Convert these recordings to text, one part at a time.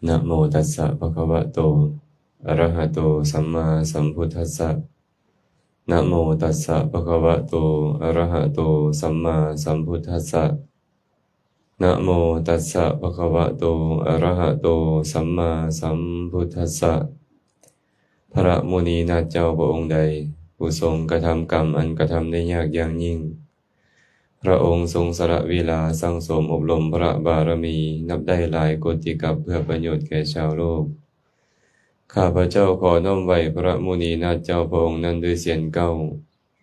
ນະໂມຕັດສະ ພະຄະວະໂຕ ອະຣະຫະໂຕ ສຳມາສຳພຸດທັດສະ. ນະໂມຕັດສະ ພະຄະວະໂຕ ອະຣະຫະໂຕ ສຳມາສຳພຸດທັດສະ. ນະໂມຕັດສະ ພະຄະວະໂຕ ອະຣະຫະໂຕ ສຳມາສຳພຸດທັດສະ. ພະມຸນີນາດເຈົ້າພະອົງໃດ ຜູ້ຊົງກະທຳກຳອັນກະທຳໄດ້ຍາກຢ່າງຍິ່ງ, ພະອົງຊົງສະຫຼະເວລາສັ່ງສົມອົບຮົມພະບາລະມີນັບໄດ້ຫຼາຍໂກຕິກັບ ເພື່ອປະໂຫຍດແກ່ຊາວໂລກ. ຂ້າພະເຈົ້າຂໍນ້ອມໄຫວ້ພະມຸນີນາດເຈົ້າພະອົງນັ້ນດ້ວຍສຽງເກົ້າ.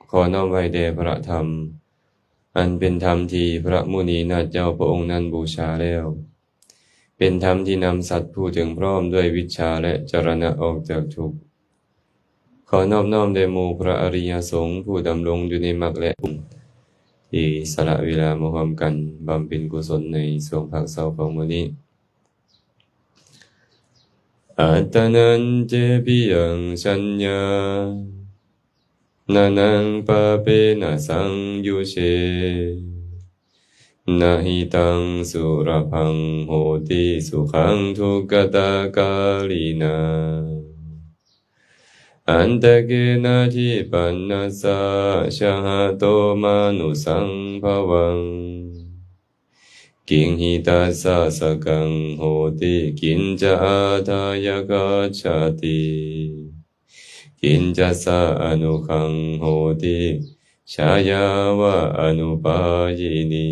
ຂໍນ້ອມໄຫວ້ແດ່ພະທຳ ອັນເປັນທຳທີ່ພະມຸນີນາດເຈົ້າພະອົງນັ້ນບູຊາແລ້ວ, ເປັນທຳທີ່ນຳສັດຜູ້ເຖິງພ້ອມດ້ວຍວິດຊາ ແລະ ຈະລະນະອອກຈາກທຸກ. ຂໍນອບນ້ອມແດ່ໝູ່ພະອະລິຍະສົງຜູ້ດຳລົງຢູ່ໃນມັກ ແລະ ທີ່ສະຫຼະເວລາມາຮ່ວມກັນບຳເພັນກຸສົນໃນຊ່ວງພາກເຊົ້າຂອງມື້ນີ້. Attanantepiyaṃ saññānānaṃ pāpena saṃyujje, na hi taṃ sulabhaṃ hoti sukhaṃ dukkhaṭṭhakāyinā. Antake nāthipaññassa jahato mānusabhāvaṃ, kiñhi tassa sakaṃ hoti, kiñca ādāya gacchati, kiñcassa anuggaṃ hoti, jāyāva anupāyinī.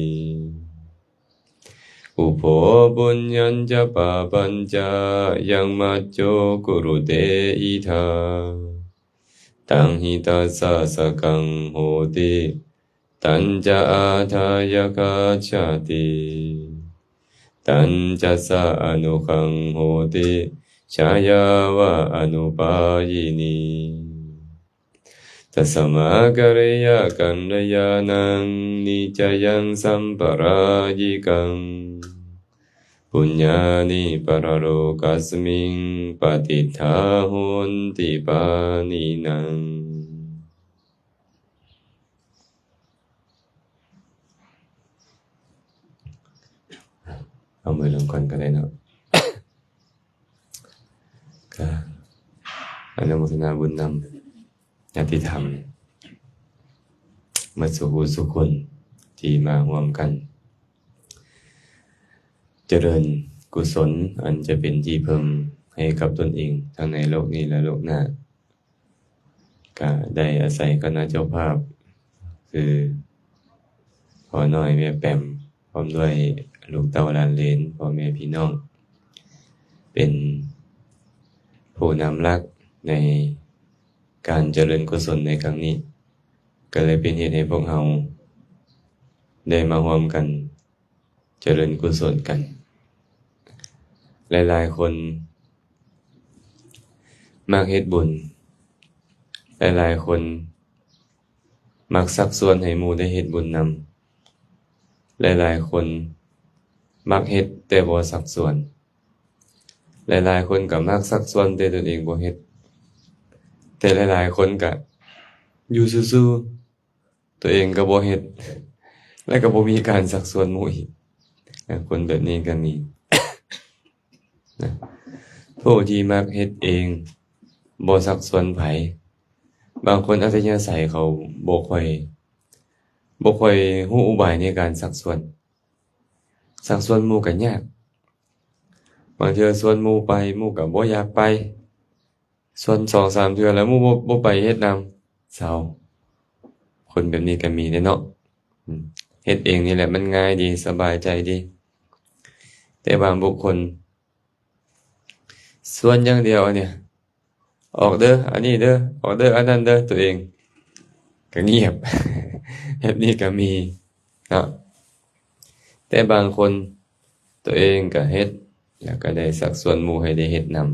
Ubho puññañca pāpañca yaṃ majjho kurute'ittha, taṃ hi tassa sakaṃ hoti, tañca ādāya gacchati, tañcassa anuggaṃ hoti, jāyāva anupāyinī. Tasmā kariyaṃ kalyāṇaṃ niccayaṃ sampādayikaṃ, puññāni paralokasmiṃ patiṭṭhā honti pāṇinaṃ. ເອົາມືລົງກ່ອນກໍໄດ້ເນາະ. ກະອະນຸໂມທະນາບຸນນຳຍາດຕິທຳໝົດສູ່ຜູ້ສູ່ຄົນທີ່ມາຮ່ວມກັນຈະເລີນກຸສົນ ອັນຈະເປັນທີ່ເພິ່ງໃຫ້ກັບຕົນເອງ ທັງໃນໂລກນີ້ ແລະ ໂລກໜ້າ. ກະໄດ້ອາໄສຄະນະເຈົ້າພາບ ຄືພໍ່ນ້ອຍແມ່ແປມ ພ້ອມດ້ວຍລູກເຕົ້າຫຼານເລນ ພໍ່ແມ່ພີ່ນ້ອງ ເປັນຜູ້ນຳຫຼັກໃນການຈະເລີນກຸສົນໃນຄັ້ງນີ້, ກໍເລີຍເປັນເຫດໃຫ້ພວກເຮົາໄດ້ມາຮ່ວມກັນ ຈະເລີນກຸສົນກັນ. ຫຼາຍໆຄົນມັກເຮັດບຸນ, ຫຼາຍໆຄົນມັກຊັກຊວນໃຫ້ໝູ່ໄດ້ເຮັດບຸນນຳ, ຫຼາຍໆຄົນມັກເຮັດແຕ່ບໍ່ຊັກຊວນ, ຫຼາຍໆຄົນກໍມັກຊັກຊວນແຕ່ຕົນເອງບໍ່ເຮັດ, ແຕ່ຫຼາຍໆຄົນກໍຢູ່ຊື່ໆ ຕົວເອງກໍບໍ່ເຮັດ ແລະ ກໍບໍ່ມີການຊັກຊວນໝູ່ອີກ. ນະ ຄົນແບບນີ້ກໍມີ ນະ ຜູ້ທີ່ມັກເຮັດເອງ ບໍ່ຊັກຊວນໃຜ, ບາງຄົນອັດທະຍາໄສເຂົາບໍ່ຄ່ອຍ ບໍ່ຄ່ອຍຮູ້ອຸບາຍໃນການຊັກຊວນ, ຊັກຊວນໝູ່ກໍຍາກ. ບາງເທື່ອຊວນໝູ່ໄປ ໝູ່ກໍບໍ່ຢາກໄປ. ຊວນສອງສາມເທື່ອແລ້ວໝູ່ບໍ່ ບໍ່ໄປເຮັດນຳ ເຊົາ. ຄົນແບບນີ້ກໍມີເດ້ເນາະ. ອືມ ເຮັດເອງນີ້ແຫຼະມັນງ່າຍດີ ສະບາຍໃຈດີ. ແຕ່ບາງບຸກຄົນຊວນຢ່າງດຽວ ອັນນີ້ ອອກເດີ້ ອັນນີ້ເດີ້ ອອກເດີ້ ອັນນັ້ນເດີ້ ຕົວເອງກໍງຽບ. ແບບນີ້ກໍມີເນາະ. ແຕ່ບາງຄົນຕົວເອງກໍເຮັດ ແລ້ວກໍໄດ້ຊັກຊວນໝູ່ໃຫ້ໄດ້ເຮັດນຳ.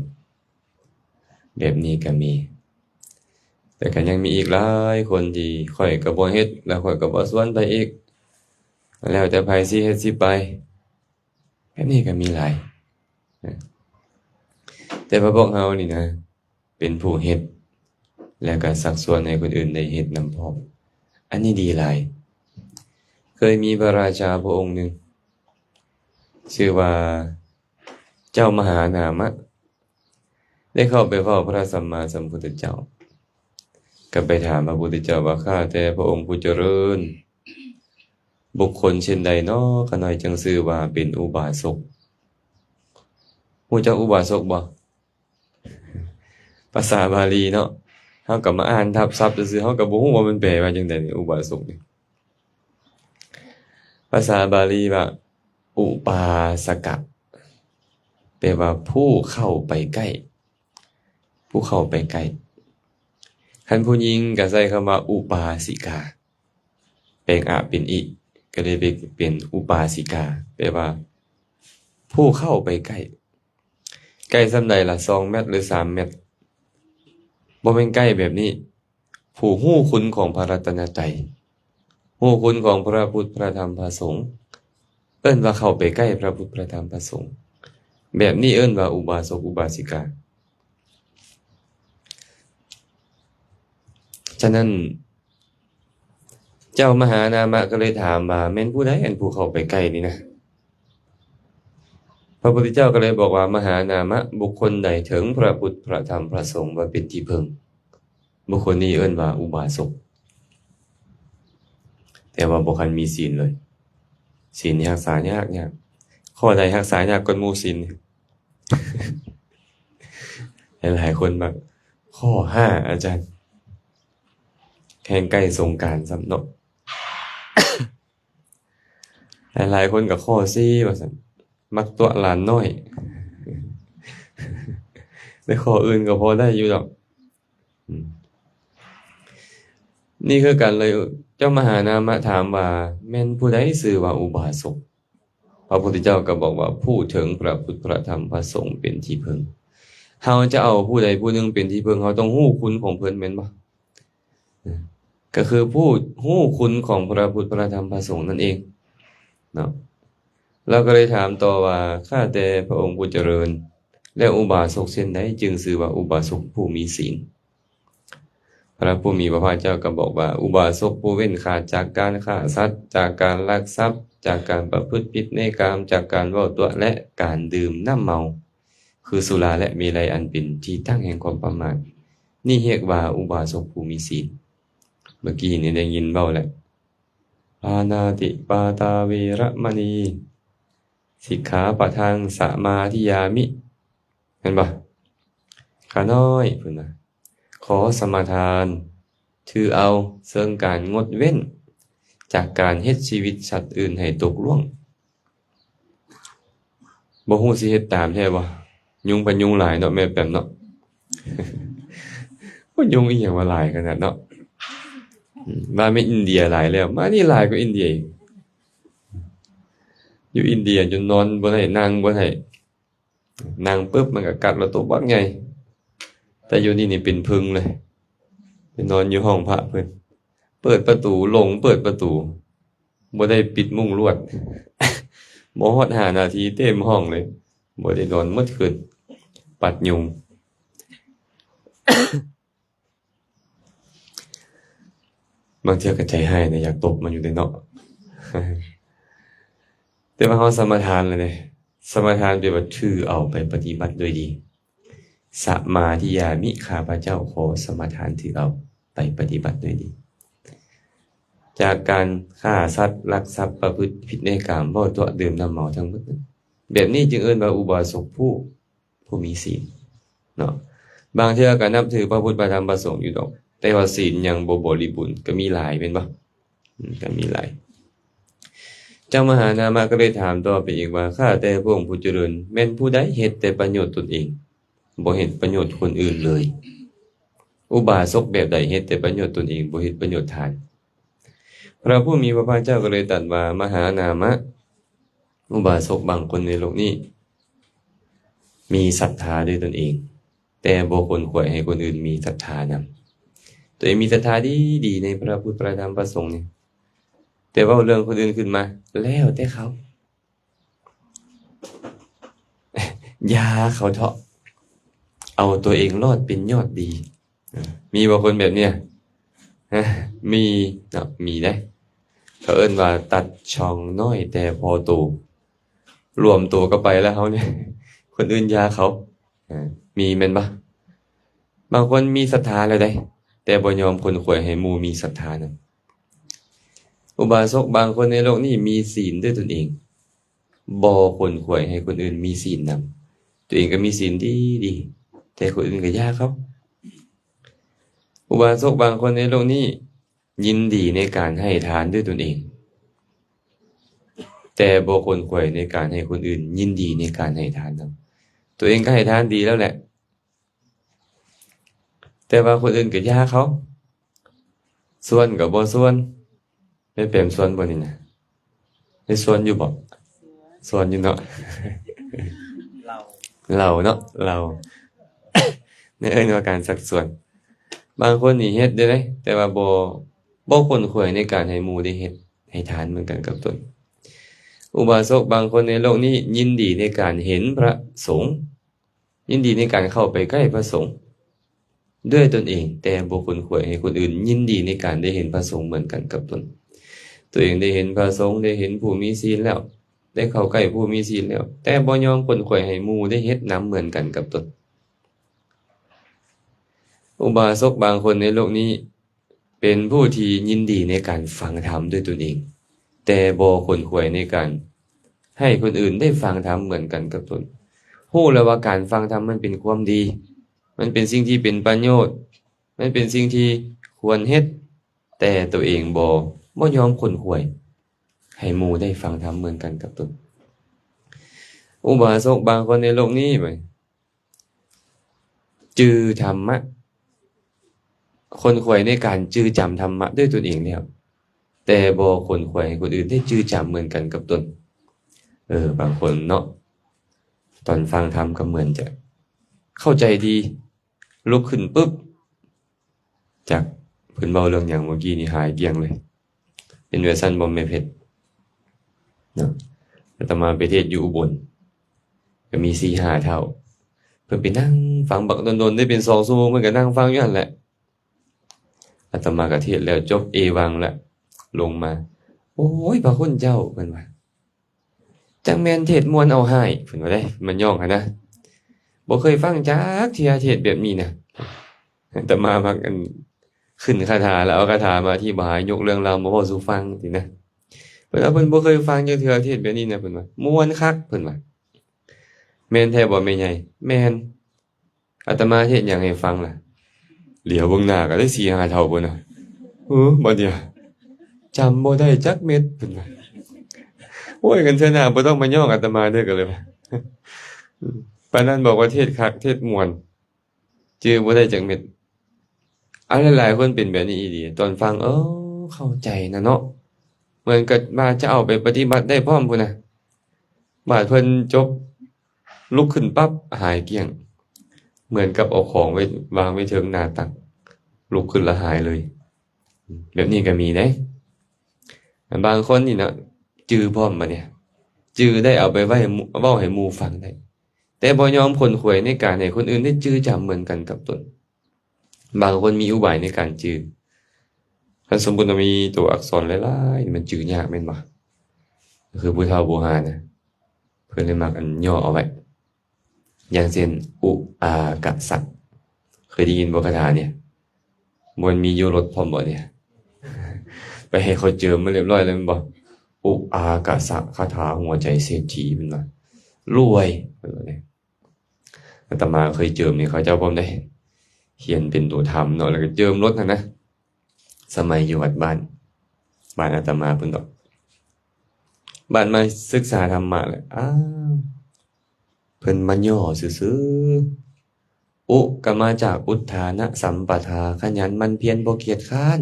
ແບບນີ້ກໍມີ. ແຕ່ກໍຍັງມີອີກຫຼາຍຄົນທີ່ຂ້ອຍກໍບໍ່ເຮັດ ແລ້ວຂ້ອຍກໍບໍ່ຊວນໃຜອີກ ແລ້ວແຕ່ໃຜຊິເຮັດຊິໄປ. ແບບນີ້ກໍມີຫຼາຍ. ແຕ່ວ່າພວກເຮົານີ້ນະ ເປັນຜູ້ເຮັດ ແລ້ວກໍຊັກຊວນໃຫ້ຄົນອື່ນໄດ້ເຮັດນຳພ້ອມ. ອັນນີ້ດີຫຼາຍ. ເຄີຍມີພະລາຊາພະອົງໜຶ່ງ ຊື່ວ່າ ເຈົ້າມະຫານາມະ ໄດ້ເຂົ້າໄປເຝົ້າພະສຳມາສຳພຸດທະເຈົ້າ ກໍໄປຖາມພະພຸດທະເຈົ້າວ່າ ຂ້າແຕ່ພະອົງຜູ້ຈະເລີນ ບຸກຄົນເຊັ່ນໃດນໍ ຂ້ານ້ອຍຈຶ່ງຊື່ວ່າເປັນອຸບາສົກ? ຮູ້ຈັກອຸບາສົກບໍ່? ພາສາບາລີເນາະ ເຮົາກໍມາອ່ານທັບສັບຊື່ໆ ເຮົາກໍບໍ່ຮູ້ວ່າມັນແປວ່າຈັ່ງໃດນີ້ ອຸບາສົກນີ້. ພາສາບາລີວ່າ ອຸປາສະກະ ແປວ່າຜູ້ເຂົ້າໄປໃກ້ ຜູ້ເຂົ້າໄປໃກ້. ຄັນຜູ້ຍິງກໍໃຊ້ຄຳວ່າ ອຸປາສິກາ ແປງອະເປັນອິ ກໍເລີຍໄປເປັນອຸປາສິກາ ແປວ່າຜູ້ເຂົ້າໄປໃກ້. ໃກ້ສ່ຳໃດລະ? ສອງແມັດ ຫຼື ສາມແມັດ? ບໍ່ແມ່ນໃກ້ແບບນີ້. ຜູ້ຮູ້ຄຸນຂອງພະລັດຕະນະໄຕ ຮູ້ຄຸນຂອງພະພຸດ ພະທຳ ພະສົງ ເອີ້ນວ່າເຂົ້າໄປໃກ້ພະພຸດ ພະທຳ ພະສົງ ແບບນີ້ເອີ້ນວ່າອຸບາສົກ ອຸບາສິກາ. ສະນັ້ນ ເຈົ້າມະຫານາມະກໍເລີຍຖາມວ່າ ແມ່ນຜູ້ໃດອັນຜູ້ເຂົ້າໄປໃກ້ນີ້ນະ? ພະພຸດທະເຈົ້າກໍເລີຍບອກວ່າ ມະຫານາມະ ບຸກຄົນໃດເຖິງພະພຸດ ພະທຳ ພະສົງວ່າເປັນທີ່ເພິ່ງ ບຸກຄົນນີ້ເອີ້ນວ່າອຸບາສົກ ແຕ່ວ່າບໍ່ຄັນມີສິນເລີຍ. ສິນນີ້ຮັກສາຍາກໆ ຂໍ້ໃດຮັກສາຍາກກວ່າໝູ່ສິນ? ຫຼາຍໆຄົນມັກຂໍ້ຫ້າ ອາຈານ ແຮງໃກ້ສົງການຊ້ຳເນາະ. ຫຼາຍໆຄົນກໍຂໍ້ສີ່ວ່າຊັ້ນ ມັກຕົວະຫຼານນ້ອຍ ແຕ່ຂໍ້ອື່ນກໍພໍໄດ້ຢູ່ດອກ. ອືມ ນີ້ຄືກັນເລີຍ ເຈົ້າມະຫານາມະຖາມວ່າ ແມ່ນຜູ້ໃດຊື່ວ່າອຸບາສົກ? ພະພຸດທະເຈົ້າກໍບອກວ່າ ຜູ້ເຖິງພະພຸດ ພະທຳ ພະສົງເປັນທີ່ເພິ່ງ. ເຮົາຈະເອົາຜູ້ໃດຜູ້ໜຶ່ງເປັນທີ່ເພິ່ງ ເຮົາຕ້ອງຮູ້ຄຸນຂອງເພິ່ນແມ່ນບໍ່? ກໍຄືຜູ້ຮູ້ຄຸນຂອງພະພຸດ ພະທຳ ພະສົງນັ້ນເອງເນາະ. ລາວກໍເລີຍຖາມຕໍ່ວ່າ ຂ້າແຕ່ພະອົງຜູ້ຈະເລີນ ແລະ ອຸບາສົກເຊັ່ນໃດຈຶ່ງຊື່ວ່າອຸບາສົກຜູ້ມີສິນ? ພະຜູ້ມີພະພາກເຈົ້າກໍບອກວ່າ ອຸບາສົກຜູ້ເວັ້ນຂາດຈາກການຂ້າສັດ, ຈາກການລັກຊັບ, ຈາກການປະພຶດຜິດໃນກາມ, ຈາກການເວົ້າຕົວະ ແລະ ການດື່ມນ້ຳເມົາ ຄືສຸລາ ແລະ ເມໄລ ອັນເປັນທີ່ຕັ້ງແຫ່ງຄວາມປະໝາດ, ນີ້ຮຽກວ່າອຸບາສົກຜູ້ມີສິນ. ເມື່ອກີ້ນີ້ໄດ້ຍິນເວົ້າແລ້ວ ປານາຕິປາຕາເວລະມະນີ ສິກຂາປະທັງສະມາທິຍາມິ ແມ່ນບໍ່? ຂ້ານ້ອຍ ເພິ່ນວ່າ ຂໍສະມາທານ ຖືເອົາເຊິ່ງການງົດເວັ້ນຈາກການເຮັດຊີວິດສັດອື່ນໃຫ້ຕົກລ່ວງ. ບໍ່ຮູ້ຊິເຮັດຕາມແທ້ບໍ່? ຍຸງພັນຍຸງຫຼາຍເນາະ ແມ່ແປມເນາະ. ໂອ້ຍ ຍຸງອີ່ຫຍັງວ່າຫຼາຍຂະໜາດເນາະ. ອືມ ວ່າແມ່ນອິນເດຍຫຼາຍແລ້ວ ມານີ້ຫຼາຍກວ່າອິນເດຍອີກ. ຢູ່ອິນເດຍຈົນນອນບໍ່ໄດ້ ນັ່ງບໍ່ໄດ້. ນັ່ງປຶບ ມັນກໍກັດລະໂຕບັກໃຫຍ່ ແຕ່ຢູ່ນີ້ນີ້ເປັນເພິ່ງເລີຍ. ໄປນອນຢູ່ຫ້ອງພະເພິ່ນ ເປີດປະຕູ ຫຼົງເປີດປະຕູ ບໍ່ໄດ້ປິດມຸ້ງລວດ ບໍ່ຮອດຫ້ານາທີ ເຕັມຫ້ອງເລີຍ. ບໍ່ໄດ້ນອນໝົດຄືນ ປັດຍຸງ. ບາງເທື່ອກໍໃຈຮ້າຍນະ ຢາກຕົບມັນຢູ່ເດເນາະ. ແຕ່ວ່າເຮົາສະມາທານແລ້ວເດ້. ສະມາທານແປວ່າຖືເອົາໄປປະຕິບັດດ້ວຍດີ. ສະມາທິຍາມິ ຂ້າພະເຈົ້າຂໍສະມາທານຖືເອົາໄປປະຕິບັດດ້ວຍດີ ຈາກການຂ້າສັດ, ລັກຊັບ, ປະພຶດຜິດໃນກາມ, ເວົ້າຕົວະ, ດື່ມນ້ຳເມົາ ທັງໝົດນັ້ນ. ແບບນີ້ຈຶ່ງເອີ້ນວ່າອຸບາສົກຜູ້ ຜູ້ມີສິນເນາະ. ບາງເທື່ອກໍນັບຖືພະພຸດ ພະທຳ ພະສົງຢູ່ດອກ ແຕ່ວ່າສິນຍັງບໍ່ບໍລິບູນ ກໍມີຫຼາຍແມ່ນບໍ່? ອືມ ກໍມີຫຼາຍ. ເຈົ້າມະຫານາມະກໍເລີຍຖາມຕໍ່ໄປອີກວ່າ ຂ້າແຕ່ພະອົງຜູ້ຈະເລີນ ແມ່ນຜູ້ໃດເຮັດແຕ່ປະໂຫຍດຕົນເອງ ບໍ່ເຮັດປະໂຫຍດຄົນອື່ນເລີຍ? ອຸບາສົກແບບໃດເຮັດແຕ່ປະໂຫຍດຕົນເອງ ບໍ່ເຮັດປະໂຫຍດທ່ານ? ພະຜູ້ມີພະພາກເຈົ້າກໍເລີຍຕັດວ່າ ມະຫານາມະ ອຸບາສົກບາງຄົນໃນໂລກນີ້ ມີສັດທາດ້ວຍຕົນເອງ ແຕ່ບໍ່ຂົນຂວາຍໃຫ້ຄົນອື່ນມີສັດທານຳ. ຕົວເອງມີສັດທາດີໆໃນພະພຸດ ພະທຳ ພະສົງນີ້ ແຕ່ເວົ້າເລື່ອງຄົນອື່ນຂຶ້ນມາ ແລ້ວແຕ່ເຂົາ ຢ່າເຂົາເທາະ ເອົາຕົວເອງລອດເປັນຍອດດີ. ມີບໍ່ຄົນແບບນີ້? ມີເນາະ ມີເດ້. ເຂົາເອີ້ນວ່າຕັດຊ່ອງນ້ອຍແຕ່ພໍໂຕ. ລວມໂຕກໍໄປແລ້ວເຮົານີ້ ຄົ ຄົນອື່ນຢ່າເຂົາ ເອີ ມີແມ່ນບໍ່? ບາງຄົນມີສັດທາແລ້ວໃດ ແຕ່ບໍ່ຍອມຂົນຂວາຍໃຫ້ໝູ່ມີສັດທານຳ. ອຸບາສົກບາງຄົນໃນໂລກນີ້ມີສິນດ້ວຍຕົນເອງ ບໍ່ຂົນຂວາຍໃຫ້ຄົນອື່ນມີສິນນຳ. ຕົວເອງກໍມີສິນດີໆ ແຕ່ຄົນອື່ນກໍຢ່າເຂົາ. ອຸບາສົກບາງຄົນໃນໂລກນີ້ຍິນດີໃນການໃຫ້ທານດ້ວຍຕົນເອງ ແຕ່ບໍ່ຂົນຂວາຍໃນການໃຫ້ຄົນອື່ນຍິນດີໃນການໃຫ້ທານນຳ. ຕົວເອງກໍໃຫ້ທານດີແລ້ວແຫຼະ ແຕ່ວ່າຄົນອື່ນກໍຢ່າເຂົາ ຊວນກໍບໍ່ຊວນ. ແມ່ແປມຊວນບໍ່ນີ້ນະ? ໄດ້ຊວນຢູ່ບໍ່? ຊວນຢູ່ເນາະ. ເລົ່າ ເລົ່າເນາະ ເລົ່າ ແມ່ເອີ້ນວ່າການຊັກຊວນ. ບາງຄົນນີ້ເຮັດເດ້ ແຕ່ວ່າບໍ່ ບໍ່ຂົນຂວາຍໃນການໃຫ້ໝູ່ໄດ້ເຮັດ ໃຫ້ທານເໝືອນກັນກັບຕົນ. ອຸບາສົກບາງຄົນໃນໂລກນີ້ຍິນດີໃນການເຫັນພະສົງ ຍິນດີໃນການເຂົ້າໄປໃກ້ພະສົງດ້ວຍຕົນເອງ ແຕ່ບໍ່ຂົນຂວາຍໃຫ້ຄົນອື່ນຍິນດີໃນການໄດ້ເຫັນພະສົງເໝືອນກັນກັບຕົນ. ຕົວເອງໄດ້ເຫັນພະສົງ ໄດ້ເຫັນຜູ້ມີສິນແລ້ວ ໄດ້ເຂົ້າໃກ້ຜູ້ມີສິນແລ້ວ ແຕ່ບໍ່ຍອມຂົນຂວາຍໃຫ້ໝູ່ໄດ້ເຮັດນຳເໝືອນກັນກັບຕົນ. ອຸບາສົກບາງຄົນໃນໂລກນີ້ ເປັນຜູ້ທີ່ຍິນດີໃນການຟັງທຳດ້ວຍຕົນເອງ ແຕ່ບໍ່ຂົນຂວາຍໃນການໃຫ້ຄົນອື່ນໄດ້ຟັງທຳເໝືອນກັນກັບຕົນ. ຮູ້ແລ້ວວ່າການຟັງທຳມັນເປັນຄວາມດີ ມັນເປັນສິ່ງທີ່ເປັນປະໂຫຍດ ມັນເປັນສິ່ງທີ່ຄວນເຮັດ ແຕ່ຕົວເອງບໍ່ ບໍ່ຍອມຂົນຂວາຍໃຫ້ໝູ່ໄດ້ຟັງທຳເໝືອນກັນກັບຕົນ. ອຸບາສົກບາງຄົນໃນໂລກນີ້ ຈື່ທຳມະ ຂົນຂວາຍໃນການຈື່ຈຳທຳມະດ້ວຍຕົນເອງແລ້ວ ແຕ່ບໍ່ຂົນຂວາຍໃຫ້ຄົນອື່ນໄດ້ຈື່ຈຳເໝືອນກັນກັບຕົນ. ເອີ ບາງຄົນເນາະ ຕອນຟັງທຳກໍເໝືອນຈະເຂົ້າໃຈດີ ລຸກຂຶ້ນປຶບ ຈັກເພິ່ນເວົ້າເລື່ອງຫຍັງເມື່ອກີ້ນີ້ ຫາຍກ້ຽງເລີຍ. ເປັນແບບຊັ້ນບໍ່ແມ່ເພັດເນາະ? ອາດຕະມາໄປເທດຢູ່ອຸບົນ ກໍມີສີ່ຫ້າເຖົ້າ ເພິ່ນໄປນັ່ງຟັງບັກດົນໆ ໄດ້ເປັນສອງຊົ່ວໂມງ ເພິ່ນກໍນັ່ງຟັງຢູ່ຫັ້ນແຫຼະ. ອາດຕະມາກໍເທດແລ້ວ ຈົບເອວັງແລ້ວ ລົງມາ ໂອ້ຍ ພະຄຸນເຈົ້າ ເພິ່ນວ່າ ຈັ່ງແມ່ນເທດມ່ວນເອົາຮ້າຍ ເພິ່ນວ່າເດ້ ມັນຍ້ອງຫັ້ນນະ ບໍ່ເຄີຍຟັງຈັກເທື່ອເທດແບບນີ້ນະ. ອາດຕະມາມັກອັນ ຂຶ້ນຄາຖາ ແລ້ວເອົາຄາຖາມາອະທິບາຍ ຍົກເລື່ອງລາວມາເວົ້າສູ່ຟັງຊີ້ນະ. ເພິ່ນວ່າເພິ່ນບໍ່ເຄີຍຟັງຈັກເທື່ອເທດແບບນີ້ນະ ເພິ່ນວ່າ ມ່ວນຄັກ ເພິ່ນວ່າ. ແມ່ນແທ້ບໍ່ແມ່ໃຫຍ່? ແມ່ນ. ອາດຕະມາເທດຫຍັງໃຫ້ຟັງລະ? ຫຼຽວເບິ່ງໜ້າກໍໄດ້ສີ່ຫ້າເຖົ້າພຸ້ນນະ. ເອີ ບັດນີ້ຈຳບໍ່ໄດ້ຈັກເມັດ ເພິ່ນວ່າ. ໂອ້ຍ ກັນເທື່ອໜ້າບໍ່ຕ້ອງມາຍ້ອງອາດຕະມາເດີ ກໍເລີຍວ່າ. ປານນັ້ນບອກວ່າເທດຄັກ ເທດມ່ວນ ຈື່ບໍ່ໄດ້ຈັກເມັດ. ອາ ຫຼາຍໆຄົນເປັນແບບນີ້ອີ່ຫຼີ ຕອນຟັງ ເອີ ເຂົ້າໃຈນະເນາະ ເໝືອນກັບວ່າຈະເອົາໄປປະຕິບັດໄດ້ພ້ອມພຸ້ນນະ. ບາດເພິ່ນຈົບ ລຸກຂຶ້ນປັບ ຫາຍກ້ຽງ ເໝືອນກັບເອົາຂອງໄວ້ ວາງໄວ້ເທິງໜ້າຕັກ ລຸກຂຶ້ນລະຫາຍເລີຍ. ແບບນີ້ກໍມີເດ້. ບາງຄົນນີ້ເນາະ ຈື່ພ້ອມບາດນີ້ ຈື່ໄດ້ເອົາໄປໄວ້ໃຫ້ໝູ່ ເວົ້າໃຫ້ໝູ່ຟັງໄດ້ ແຕ່ບໍ່ຍອມຂົນຂວາຍໃນການໃຫ້ຄົນອື່ນໄດ້ຈື່ຈຳເໝືອນກັນກັບຕົນ. ບາງຄົນມີອຸບາຍໃນການຈື່ ຄັນສົມມຸດວ່າມີຕົວອັກສອນຫຼາຍໆ ມັນຈື່ຍາກແມ່ນບໍ່? ຄືຜູ້ເຖົ້າບູຮານນະ ເພິ່ນເລີຍມັກອັນຫຍໍ້ເອົາໄວ້ ຢ່າງເຊັ່ນ ອຸອາກະສະ ເຄີຍໄດ້ຍິນບໍ່ຄາຖານີ້? ບໍ່ແມ່ນມີຢູ່ລົດພ້ອມບໍ່ນີ້? ໄປໃຫ້ເຂົາເຈີມມາຮຽບຮ້ອຍແລ້ວແມ່ນບໍ່? ອຸອາກະສະຄາຖາຫົວໃຈເສດຖີ ເພິ່ນວ່າ ລວຍ ເພິ່ນວ່າເດ້. ອາດຕະມາເຄີຍເຈີມໃຫ້ເຂົາເຈົ້າພ້ອມເດ້ ຂຽນເປັນໂຕທຳເນາະ ແລ້ວກໍເຈີມລົດຫັ້ນນະ. ສະໄໝຢູ່ວັດບ້ານ ບ້ານອາດຕະມາພຸ້ນດອກ ບາດມາສຶກສາທຳມະແລ້ວ ອ້າວ ເພິ່ນມາຫຍໍ້ຊື່ໆ. ອຸກະມາຈາກອຸດຖານະສຳປະທາ ຂະຫຍັນໝັ່ນພຽນບໍ່ກຽດຄ້ານ.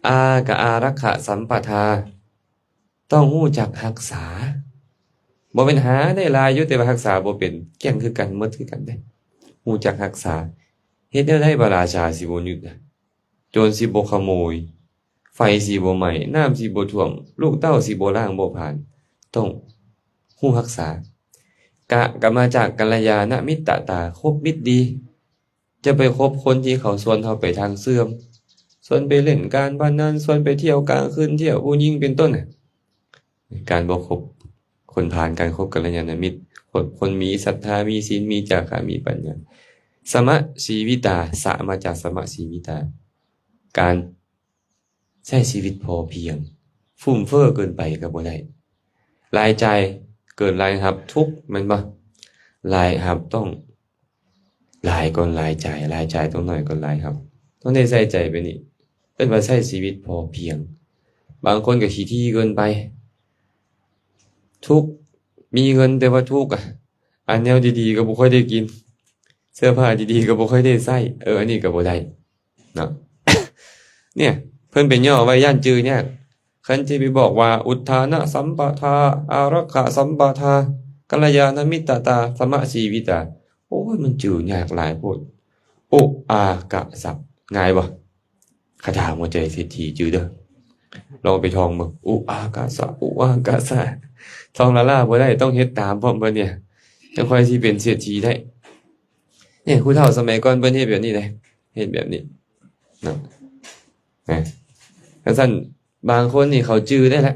ອາກະອາລັກຂະສຳປະທາ ຕ້ອງຮູ້ຈັກຮັກສາ ບໍ່ແມ່ນຫາໄດ້ຫຼາຍຢູ່ ແຕ່ວ່າຮັກສາບໍ່ເປັນ ກ້ຽງຄືກັນ ໝົດຄືກັນເດ້. ຮູ້ຈັກຮັກສາ ເຮັດແນວໃດພະລາຊາຊິບໍ່ຍຶດນະ ໂຈນຊິບໍ່ຂະໂມຍ ໄຟຊິບໍ່ໄໝ້ ນ້ຳຊິບໍ່ຖ້ວມ ລູກເຕົ້າຊິບໍ່ລ້າງບໍ່ຜານ ຕ້ອງຮູ້ຮັກສາ. ກະ ກະມາຈາກກັນລະຍານະມິດຕະຕາ ຄົບມິດດີ ຈະໄປຄົບຄົນທີ່ເຂົາຊວນເຮົາໄປທາງເສື່ອມ ຊວນໄປຫຼິ້ນການພະນັນ ຊວນໄປທ່ຽວກາງຄືນ ທ່ຽວຜູ້ຍິງເປັນຕົ້ນນະ. ການບໍ່ຄົບຄົນພານ ການຄົບກັນລະຍານະມິດ ຄົນ ຄົນມີສັດທາ ມີສິນ ມີຈາຄະ ມີປັນຍາ. ສະມະຊີວິຕາ ສະມາຈາກສະມະຊີວິຕາ ການໃຊ້ຊີວິດພໍພຽງ. ຟຸ່ມເຟີ້ເກີນໄປກໍບໍ່ໄດ້. ລາຍຈ່າຍເກີນລາຍຮັບ ທຸກ ແມ່ນບໍ່? ລາຍຮັບຕ້ອງ ຫຼາຍກ່ອນລາຍຈ່າຍ, ລາຍຈ່າຍຕ້ອງໜ້ອຍກ່ອນລາຍຮັບ. ຕ້ອງໄດ້ໃສ່ໃຈແບບນີ້ ເອີ້ນວ່າໃຊ້ຊີວິດພໍພຽງ. ບາງຄົນກໍຂີ້ຖີ່ເກີນໄປ, ທຸກ, ມີເງິນແຕ່ວ່າທຸກອະ, ອັນແນວດີໆກໍບໍ່ຄ່ອຍໄດ້ກິນ, ເສື້ອຜ້າດີໆກໍບໍ່ຄ່ອຍໄດ້ໃສ່. ເອີ ອັນນີ້ກໍບໍ່ໄດ້. ເນາະ ເນຍ ເພິ່ນໄປຫຍໍ້ໄວ້ຢ້ານຈື່ຍາກ. ຄັນຊິໄປບອກວ່າ ອຸດທານະສຳປະທາ ອາລັກຂະສຳປະທາ ກັນລະຍານະມິດຕະຕາ ສະມະຊີວິຕາ ໂອ້ຍ ມັນຈື່ຍາກຫຼາຍໂພດ. ອຸອາກະສະ ງ່າຍບໍ່? ຄາຖາຫົວໃຈເສດຖີຈື່ເດີ. ລອງໄປທ່ອງເບິ່ງ ອຸອາກະສະ ອຸອາກະສະ. ທ່ອງລ້າໆບໍ່ໄດ້, ຕ້ອງເຮັດຕາມພ້ອມເພິ່ນເນຍ, ຈັ່ງຄ່ອຍຊິເປັນເສດຖີໄດ້. ນີ້ ຜູ້ເຖົ້າສະໄໝກ່ອນເພິ່ນເຮັດແບບນີ້ເດ້, ເຮັດແບບນີ້ເນາະ. ນະ ຈັ່ງຊັ້ນ ບາງຄົນນີ້ເຂົາຈື່ໄດ້ລະ,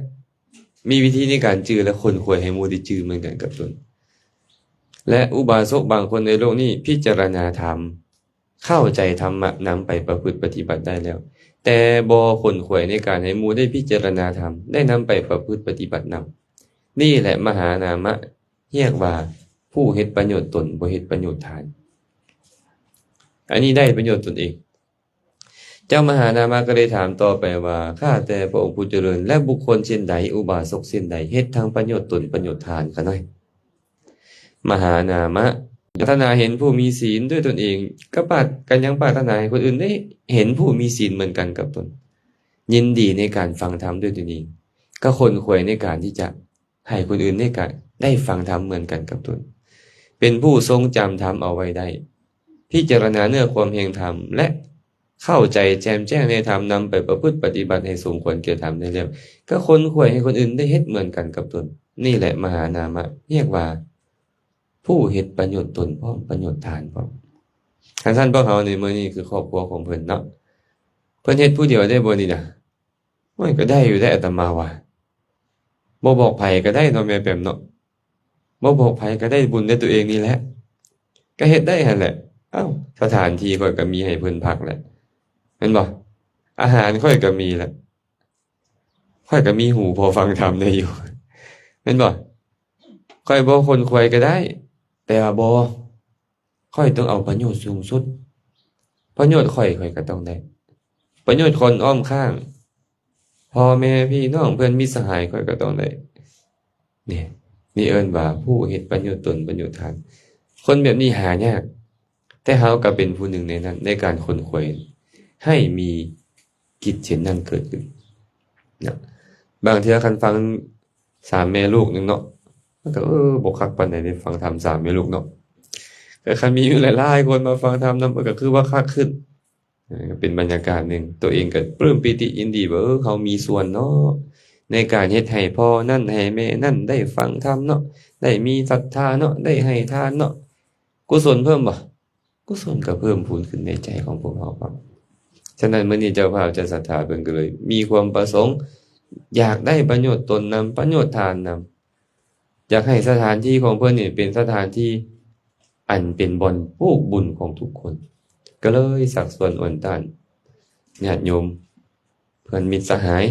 ມີວິທີໃນການຈື່ ແລະ ຂົນຂວາຍໃຫ້ໝູ່ໄດ້ຈື່ເໝືອນກັນກັບຕົນ. ແລະ ອຸບາສົກບາງຄົນໃນໂລກນີ້ພິຈາລະນາທຳ, ເຂົ້າໃຈທຳມະ, ນຳໄປປະພຶດປະຕິບັດໄດ້ແລ້ວ, ແຕ່ບໍ່ຂົນຂວາຍໃນການໃຫ້ໝູ່ໄດ້ພິຈາລະນາທຳ, ໄດ້ນຳໄປປະພຶດປະຕິບັດນຳ. ນີ້ແຫຼະມະຫານາມະ ຮຽກວ່າຜູ້ເຮັດປະໂຫຍດຕົນ, ບໍ່ເຮັດປະໂຫຍດທ່ານ. ອັນນີ້ໄດ້ປະໂຫຍດຕົນເອງ. ເຈົ້າມະຫານາມະກໍໄດ້ຖາມຕໍ່ໄປວ່າ, ຂ້າແຕ່ພະອົງຜູ້ຈະເລີນ, ແລະ ບຸກຄົນເຊັ່ນໃດ, ອຸບາສົກເຊັ່ນໃດ, ເຮັດທັງປະໂຫຍດຕົນ, ປະໂຫຍດທ່ານຂະນ້ອຍ? ມະຫານາມະ ປາດຖະໜາເຫັນຜູ້ມີສິນດ້ວຍຕົນເອງ, ກໍປາດ ກໍຍັງປາດຖະໜາໃຫ້ຄົນອື່ນໄດ້ເຫັນຜູ້ມີສິນເໝືອນກັນກັບຕົນ, ຍິນດີໃນການຟັງທຳດ້ວຍຕົນເອງ, ກໍຂົນຂວາຍໃນການທີ່ຈະ ໃຫ້ຄົນອື່ນໄດ້ກະ ໄດ້ຟັງທຳເໝືອນກັນກັບຕົນ, ເປັນຜູ້ຊົງຈຳທຳເອົາໄວ້ໄດ້, ພິຈາລະນາເນື້ອຄວາມແຫ່ງທຳ ແລະ ເຂົ້າໃຈແຈ່ມແຈ້ງໃນທຳ, ນຳໄປປະພຶດປະຕິບັດໃຫ້ສົມຄວນແກ່ທຳໄດ້ແລ້ວ, ກໍຂົນຂວາຍໃຫ້ຄົນອື່ນໄດ້ເຮັດເໝືອນກັນກັບຕົນ. ນີ້ແຫຼະມະຫານາມະ ຮຽກວ່າຜູ້ເຮັດປະໂຫຍດຕົນພ້ອມ, ປະໂຫຍດທ່ານພ້ອມ. ຄັນຊັ້ນພວກເຮົາໃນມື້ນີ້ຄືຄອບຄົວຂອງເພິ່ນເນາະ, ເພິ່ນເຮັດຜູ້ດຽວໄດ້ບໍ່ນີ້ນະ? ໂອ້ຍ ກໍໄດ້ຢູ່ເດ້ອາດຕະມາວ່າ, ບໍ່ບອກໃຜກໍໄດ້ເນາະແມ່ແປມເນາະ, ບໍ່ບອກໃຜກໍໄດ້ບຸນໃນຕົວເອງນີ້ແຫຼະ, ກໍເຮັດໄດ້ຫັ້ນແຫຼະ. ເອົ້າ ສະຖານທີ່ຂ້ອຍກໍມີໃຫ້ເພິ່ນພັກແຫຼະ ແມ່ນບໍ່? ອາຫານຂ້ອຍກໍມີແຫຼະ, ຂ້ອຍກໍມີຫູພໍຟັງທຳໄດ້ຢູ່ ແມ່ນບໍ່? ຂ້ອຍບໍ່ຂົນຂວາຍກໍໄດ້, ແຕ່ວ່າບໍ່ ຂ້ອຍຕ້ອງເອົາປະໂຫຍດສູງສຸດ, ປະໂຫຍດຂ້ອຍ ຂ້ອຍກໍຕ້ອງໄດ້, ປະໂຫຍດຄົນອ້ອມຂ້າງ ພໍ່ແມ່ພີ່ນ້ອງເພື່ອນມິດສະຫາຍ ຂ້ອຍກໍຕ້ອງໄດ້. ນີ້ ນີ້ເອີ້ນວ່າຜູ້ເຮັດປະໂຫຍດຕົນ ປະໂຫຍດທ່ານ. ຄົນແບບນີ້ຫາຍາກ, ແຕ່ເຮົາກໍເປັນຜູ້ໜຶ່ງໃນນັ້ນ ໃນການຂົນຂວາຍໃຫ້ມີ ກິດເຊັ່ນນັ້ນເກີດຂຶ້ນນະ. ບາງເທື່ອຄັນຟັງສາມແມ່ລູກໜຶ່ງເນາະ, ມັນກໍ ເອີ ບໍ່ຄັກປານໃດເດ້, ຟັງທຳສາມແມ່ລູກເນາະ. ແຕ່ຄັນມີຢູ່ຫຼາຍໆຄົນມາຟັງທຳນຳ, ມັນກໍຄືວ່າຄັກຂຶ້ນ. ເອີ ເປັນບັນຍາກາດໜຶ່ງ, ຕົວເອງກໍປຶ້ມປີຕິຍິນດີວ່າ ເອີ ເຮົາມີສ່ວນເນາະ ໃນການເຮັດໃຫ້ພໍ່ນັ້ນໃຫ້ແມ່ນັ້ນໄດ້ຟັງທຳເນາະ, ໄດ້ມີສັດທາເນາະ, ໄດ້ໃຫ້ທານເນາະ. ກຸສົນເພີ່ມບໍ່? ກຸສົນກໍເພີ່ມພູນຂຶ້ນໃນໃຈຂອງພວກເຮົາເນາະ. ສະນັ້ນ ມື້ນີ້ເຈົ້າພາບເຈົ້າສັດທາເພິ່ນກໍເລີຍມີຄວາມປະສົງ ຢາກໄດ້ປະໂຫຍດຕົນນຳ, ປະໂຫຍດທ່ານນຳ, ຢາກໃຫ້ສະຖານທີ່ຂອງເພິ່ນນີ້ເປັນສະຖານທີ່ອັນເປັນບ່ອນຜູກບຸນຂອງທຸກຄົນ, ກໍເລີຍຊັກຊວນອວນຕ້ານຍາດໂຍມ ເພື່ອນມິດສະຫາຍ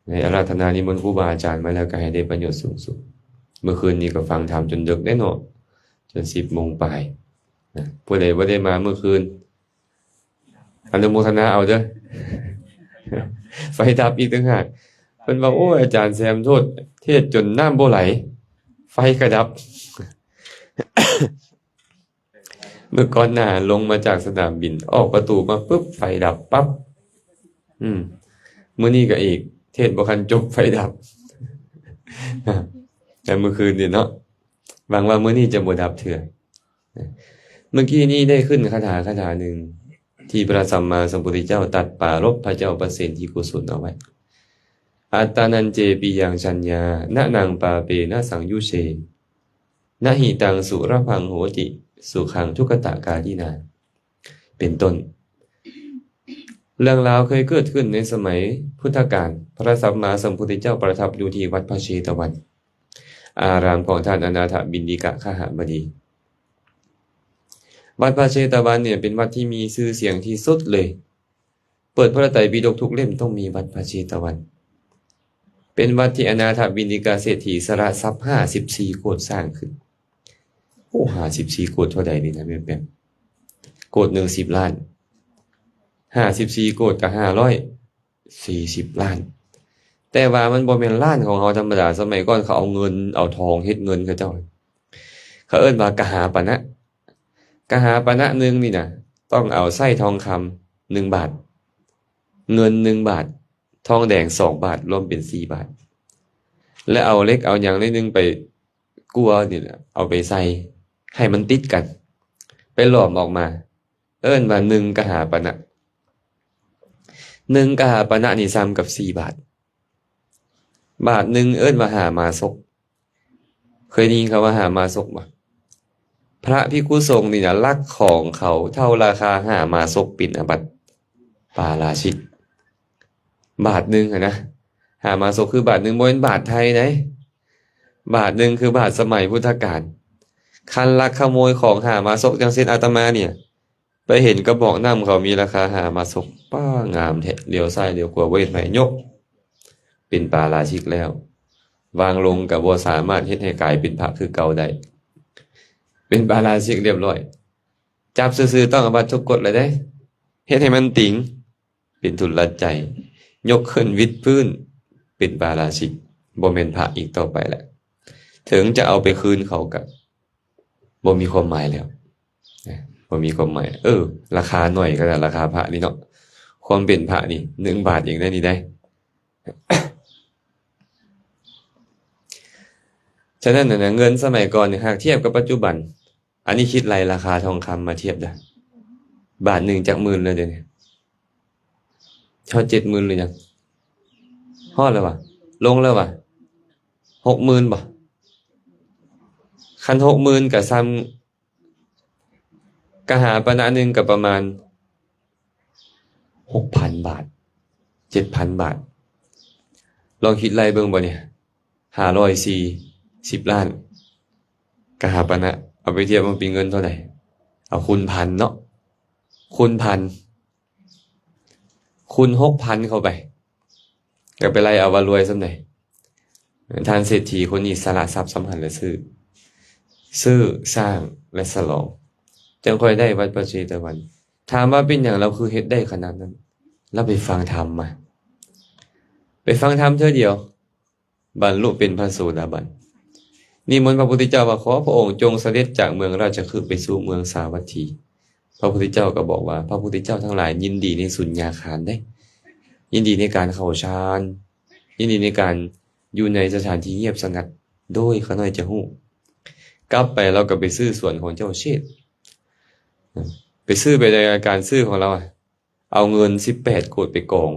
ໃນອາລາທະນານິມົນຄູບາອາຈານມາແລ້ວ ກໍໃຫ້ໄດ້ປະໂຫຍດສູງສຸດ. ເມື່ອຄືນນີ້ກໍຟັງທຳຈົນເດິກເດ້ເນາະ, ຈົນສິບໂມງປາຍນະ. ຜູ້ໃດບໍ່ໄດ້ມາເມື່ອຄືນ ອະນຸໂມທະນາເອົາເດີ. ໄຟດັບອີກຕ່າງຫາກ. ເພິ່ນວ່າ ໂອ້ຍ ອາຈານແຊມໂທດ ເທດຈົນນ້ຳບໍ່ໄຫຼ ໄຟກະດັບ. ມື້ກ່ອນໜ້າລົງມາຈາກສະໜາມບິນ ອອກປະຕູມາປຶບ ໄຟດັບປັບ. ອືມ ມື້ນີ້ກໍອີກ ເທດບໍ່ທັນຈົບ ໄຟດັບ. ແຕ່ມື້ຄືນນີ້ເນາະ, ຫວັງວ່າມື້ນີ້ຈະບໍ່ດັບເທື່ອ. ເມື່ອກີ້ນີ້ໄດ້ຂຶ້ນຄາຖາຄາຖາໜຶ່ງ ທີ່ພະສຳມາສຳພຸດທະເຈົ້າຕັດປາລົບພະເຈົ້າປະເສນທີ່ໂກສົນເອົາໄວ້. ອັດຕານັນເຈ ປິຍັງ ສັນຍາ ນະນັງ ປາເປນະ ສັງຍຸເຊ ນະຫິຕັງ ສຸລະພັງ ໂຫຕິ ສຸຂັງ ທຸກຂະຕະກາລິນາ ເປັນຕົ້ນ. ເລື່ອງລາວເຄີຍເກີດຂຶ້ນໃນສະໄໝພຸດທະການ, ພະສຳມາສຳພຸດທະເຈົ້າປະທັບຢູ່ທີ່ວັດພະເຊຕະວັນ. ອາຣາມຂອງທ່ານອະນາຖະບິນດິກະຄະຫະບະດີ. ວັດພະເຊຕະວັນນີ້ເປັນວັດທີ່ມີຊື່ສຽງທີ່ສຸດເລີຍ. ເປີດພະໄຕປິດົກທຸກເຫຼັ້ມຕ້ອງມີວັດພະເຊຕະວັນ. ເປັນວັດທີ່ອະນາຖະບິນດິກະເສດຖີສະຫຼະຊັບຫ້າສິບສີ່ໂກດສ້າງຂຶ້ນ. ໂອ້ ຫ້າສິບສີ່ໂກດເທົ່າໃດນີ້ນະແມ່ນແປມ? ໂກດໜຶ່ງສິບລ້ານ, ຫ້າສິບສີ່ໂກດກໍຫ້າຮ້ອຍສີ່ສິບລ້ານ. ແຕ່ວ່າມັນບໍ່ແມ່ນລ້ານຂອງເຮົາທຳມະດາ, ສະໄໝກ່ອນເຂົາເອົາເງິນເອົາທອງເຮັດເງິນເຂົາເຈົ້າ. ເຂົາເອີ້ນວ່າກະຫາປະນະ. ກະຫາປະນະໜຶ່ງນີ້ນະ ຕ້ອງເອົາໃຊ້ທອງຄຳໜຶ່ງບາດ, ເງິນໜຶ່ງບາດ, ທອງແດງສອງບາດ, ລວມເປັນສີ່ບາດ. ແລະ ເອົາເຫຼັກເອົາຫຍັງໜ້ອຍໜຶ່ງໄປກົວນີ້ແຫຼະ, ເອົາໄປໃສ່ໃຫ້ມັນຕິດກັນ, ໄປຫຼອມອອກມາ, ເອີ້ນວ່າໜຶ່ງກະຫາປະນະ. ໜຶ່ງກະຫາປະນະນີ້ສ່ຳກັບສີ່ບາດ. ບາດໜຶ່ງເອີ້ນວ່າຫາມາສົກ. ເຄີຍໄດ້ຍິນຄຳວ່າຫາມາສົກບໍ່? ພະພິກຂຸສົງນີ້ນະ ລັກຂອງເຂົາເທົ່າລາຄາຫາມາສົກ ເປັນອາບັດປາລາຊິກ. ບາດໜຶ່ງຫັ້ນນະ, ຫາມາສົກຄືບາດໜຶ່ງ, ບໍ່ແມ່ນບາດໄທໃດ. ບາດໜຶ່ງຄືບາດສະໄໝພຸດທະການ. ຄັນລັກຂະໂມຍຂອງຫາມາສົກ ຢ່າງເຊັ່ນອາດຕະມານີ້ ໄປເຫັນກະບອກນ້ຳເຂົາມີລາຄາ ຫາມາສົກ ປ້າ ງາມແທ້, ຫຼຽວຊ້າຍຫຼຽວຂວາ ບໍ່ເຫັນໃຜຍົກ, ເປັນປາລາຊິກແລ້ວ. ວາງລົງກໍບໍ່ສາມາດເຮັດໃຫ້ກາຍເປັນພະຄືເກົ່າໄດ້, ເປັນປາລາຊິກລຽບລ້ອຍ. ຈັບຊື່ໆຕ້ອງອາບັດທຸກກົດແລ້ວເດ້. ເຮັດໃຫ້ມັນຕິງ ເປັນທຸນລະໃຈ, ຍົກຂຶ້ນວິດພື້ນ ເປັນປາລາຊິກ, ບໍ່ແມ່ນພະອີກຕໍ່ໄປແລ້ວ. ເຖິງຈະເອົາໄປຄືນເຂົາກໍ ບໍ່ມີຄວາມໝາຍແລ້ວນະ, ບໍ່ມີຄວາມໝາຍ. ເອີ ລາຄາໜ້ອຍຂະໜາດລາຄາພະນີ້ເນາະ, ຄວາມເປັນພະນີ້ໜຶ່ງບາດເອງເດ້ນີ້ໄດ໋. ສະນັ້ນນະ ເງິນສະໄໝກ່ອນນີ້ ຫາກທຽບກັບປັດຈຸບັນ, ອັນນີ້ຄິດໄລ່ລາຄາທອງຄຳມາທຽບເດີ້, ບາດໜຶ່ງຈັກໝື່ນແລ້ວດຽວນີ້? ຮອດເຈັດໝື່ນຫຼືຍັງ? ຮອດແລ້ວຫວາ? ລົງແລ້ວຫວາ? ຫົກໝື່ນບໍ່? ຄັນຫົກໝື່ນກໍສ່ຳ ກະຫາປະນະໜຶ່ງກໍປະມານຫົກພັນບາດ, ເຈັດພັນບາດ. ລອງຄິດໄລ່ເບິ່ງບໍ່ນີ້, ຫ້າຮ້ອຍສີ່ສິບລ້ານ ກະຫາປະນະ, ເອົາໄປທຽບວ່າເປັນເງິນເທົ່າໃດ? ເອົາຄູນພັນເນາະ, ຄູນພັນ ຄູນຫົກພັນເຂົ້າໄປ, ກໍໄປໄລ່ເອົາວ່າລວຍສ່ຳໃດ. ທ່ານເສດຖີຄົນນີ້ສະຫຼະຊັບສ່ຳຫັ້ນ ແລະ ຊື້, ຊື້, ສ້າງ ແລະ ສະຫຼອງ, ຈັ່ງຄ່ອຍໄດ້ວັດພະເຊຕະວັນ. ຖາມວ່າເປັນຫຍັງລາວຄືເຮັດໄດ້ຂະໜາດນັ້ນ? ລາວໄປຟັງທຳມາ, ໄປຟັງທຳເທື່ອດຽວ ບັນລຸເປັນພະໂສດາບັນ. ນິມົນພະພຸດທະເຈົ້າວ່າ ຂໍພະອົງຈົ່ງສະເດັດຈາກເມືອງລາຊະຄຶໄປສູ່ເມືອງສາວັດຖີ. ພະພຸດທະເຈົ້າກໍບອກວ່າ ພະພຸດທະເຈົ້າທັງຫຼາຍຍິນດີໃນສຸນຍາຄານເດ້, ຍິນດີໃນການເຂົ້າฌານ, ຍິນດີໃນການຢູ່ໃນສະຖານທີ່ງຽບສະຫງັດ. ໂດຍ ຂ້ານ້ອຍຈະຮູ້. ກັບໄປລາວກໍໄປຊື້ສວນຂອງເຈົ້າເຊດ, ໄປຊື້ໄປໃນການຊື້ຂອງລາວ ເອົາເງິນສິບແປດໂກດໄປກອງ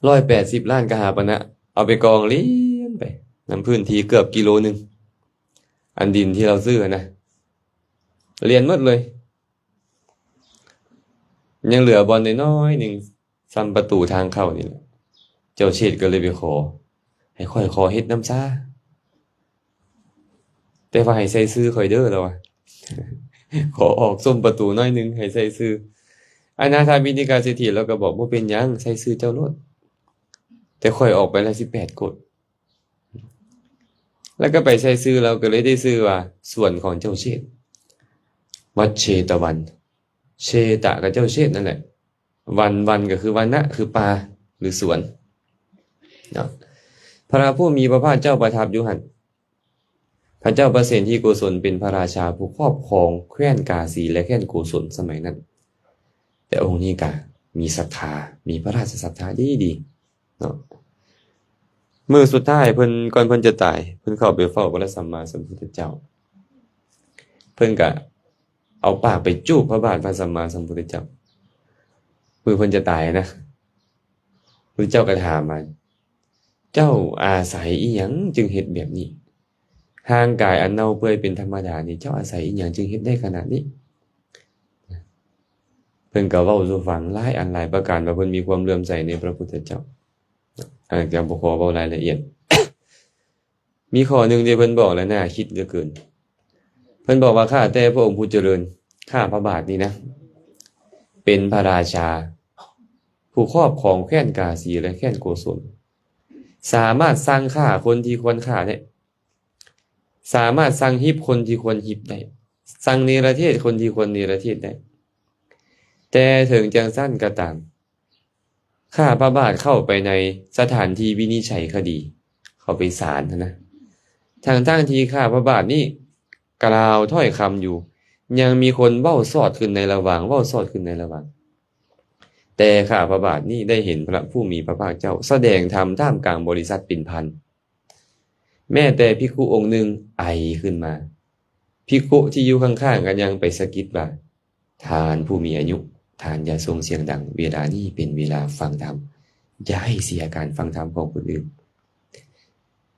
ຮ້ອຍແປດສິບລ້ານກະຫາປະນະ ເອົາໄປກອງລຽນໄປນຳພື້ນທີ່ເກືອບກິໂລໜຶ່ງ, ອັນດິນທີ່ລາວຊື້ຫັ້ນນະ ລຽນໝົດເລີຍ. ຍັງເຫຼືອບ່ອນນ້ອຍໆໜຶ່ງ ສ່ຳປະຕູທາງເຂົ້ານີ້ແຫຼະ. ເຈົ້າເຊດກໍເລີຍໄປຂໍ ໃຫ້ຂ້ອຍຂໍເຮັດນຳຊາ, ແຕ່ວ່າໃຫ້ໃສ່ຊື່ຂ້ອຍເດີ ລາວວ່າ. ຂໍອອກຊົມປະຕູໜ້ອຍໜຶ່ງ ໃຫ້ໃສ່ຊື່. ອະນາຖາບິນດິກາເສດຖີລາວກໍບອກ ບໍ່ເປັນຫຍັງ, ໃສ່ຊື່ເຈົ້າໂລດ, ແຕ່ຂ້ອຍອອກໄປລະສິບແປດໂກດ. ແລ້ວກໍໄປໃສ່ຊື່, ລາວກໍເລີຍໄດ້ຊື່ວ່າ ສວນຂອງເຈົ້າເຊດ, ວັດເຊຕະວັນ. ເຊຕະ ກໍເຈົ້າເຊດນັ້ນແຫຼະ. ວັນ ວັນກໍຄືວັນນະ ຄືປ່າ ຫຼື ສວນເນາະ. ພະຜູ້ມີພະພາກເຈົ້າປະທັບຢູ່ຫັ້ນ. ພະເຈົ້າປະເສນທິໂກສົນເປັນພະລາຊາຜູ້ຄອບຄອງແຄວ້ນກາສີ ແລະ ແຄວ້ນໂກສົນສະໄໝນັ້ນ. ແຕ່ອົງນີ້ກະມີສັດທາ, ມີພະລາຊະສັດທາດີໆເນາະ. ມື້ສຸດທ້າຍເພິ່ນ, ກ່ອນເພິ່ນຈະຕາຍ, ເພິ່ນເຂົ້າໄປເຝົ້າພະສຳມາສຳພຸດທະເຈົ້າ. ເພິ່ນກະ ເອົາປາກໄປຈູບພະບາດພະສຳມາສຳພຸດທະເຈົ້າ. ມື້ເພິ່ນຈະຕາຍນະ, ພະເຈົ້າກໍຖາມວ່າ ເຈົ້າອາໄສອີ່ຫຍັງຈຶ່ງເຮັດແບບນີ້? ຮ່າງກາຍອັນເນົ່າເປື່ອຍເປັນທຳມະດານີ້ ເຈົ້າອາໄສອີ່ຫຍັງຈຶ່ງເຮັດໄດ້ຂະໜາດນີ້? ເພິ່ນກໍເວົ້າສູ່ຟັງຫຼາຍອັນຫຼາຍປະການວ່າເພິ່ນມີຄວາມເຫຼື້ອມໃສໃນພະພຸດທະເຈົ້າ. ອາດຈະບໍ່ຂໍເວົ້າລາຍລະອຽດ. ມີຂໍ້ໜຶ່ງທີ່ເພິ່ນບອກແລ້ວໜ້າຄິດເຫຼືອເກີນ. ເພິ່ນບອກວ່າ ຂ້າແຕ່ພະອົງຜູ້ຈະເລີນ, ຂ້າພະບາດນີ້ນະ ເປັນພະລາຊາ ຜູ້ຄອບຄອງແຄວ້ນກາສີ ແລະ ແຄວ້ນໂກສົນ, ສາມາດສັ່ງຂ້າຄົນທີ່ຄວນຂ້າໄດ້, ສາມາດສັ່ງຮິບຄົນທີ່ຄວນຮິບໄດ້, ສັ່ງເນລະເທດຄົນທີ່ຄວນເນລະເທດໄດ້. ແຕ່ເຖິງຈັ່ງຊັ້ນກໍຕາມ, ຂ້າພະບາດເຂົ້າໄປໃນສະຖານທີ່ວິນິດໄສຄະດີ, ເຂົ້າໄປສານຫັ້ນນະ, ທັງໆທີ່ຂ້າພະບາດນີ້ກ່າວຖ້ອຍຄຳຢູ່, ຍັງມີຄົນເວົ້າສອດຂຶ້ນໃນລະຫວ່າງ, ເວົ້າສອດຂຶ້ນໃນລະຫວ່າງ. ແຕ່ຂ້າພະບາດນີ້ໄດ້ເຫັນພະຜູ້ມີພະພາກເຈົ້າສະແດງທຳທ່າມກາງບໍລິສັດເປັນພັນ. ແມ້ແຕ່ພິກຂຸອົງໜຶ່ງໄອຂຶ້ນມາ, ພິກຂຸທີ່ຢູ່ຂ້າງໆກໍຍັງໄປສະກິດວ່າ, ທ່ານຜູ້ມີອາຍຸ, ທ່ານຢ່າສົ່ງສຽງດັງ, ເວລານີ້ເປັນເວລາຟັງທຳ, ຢ່າໃຫ້ເສຍການຟັງທຳຂອງຄົນອື່ນ.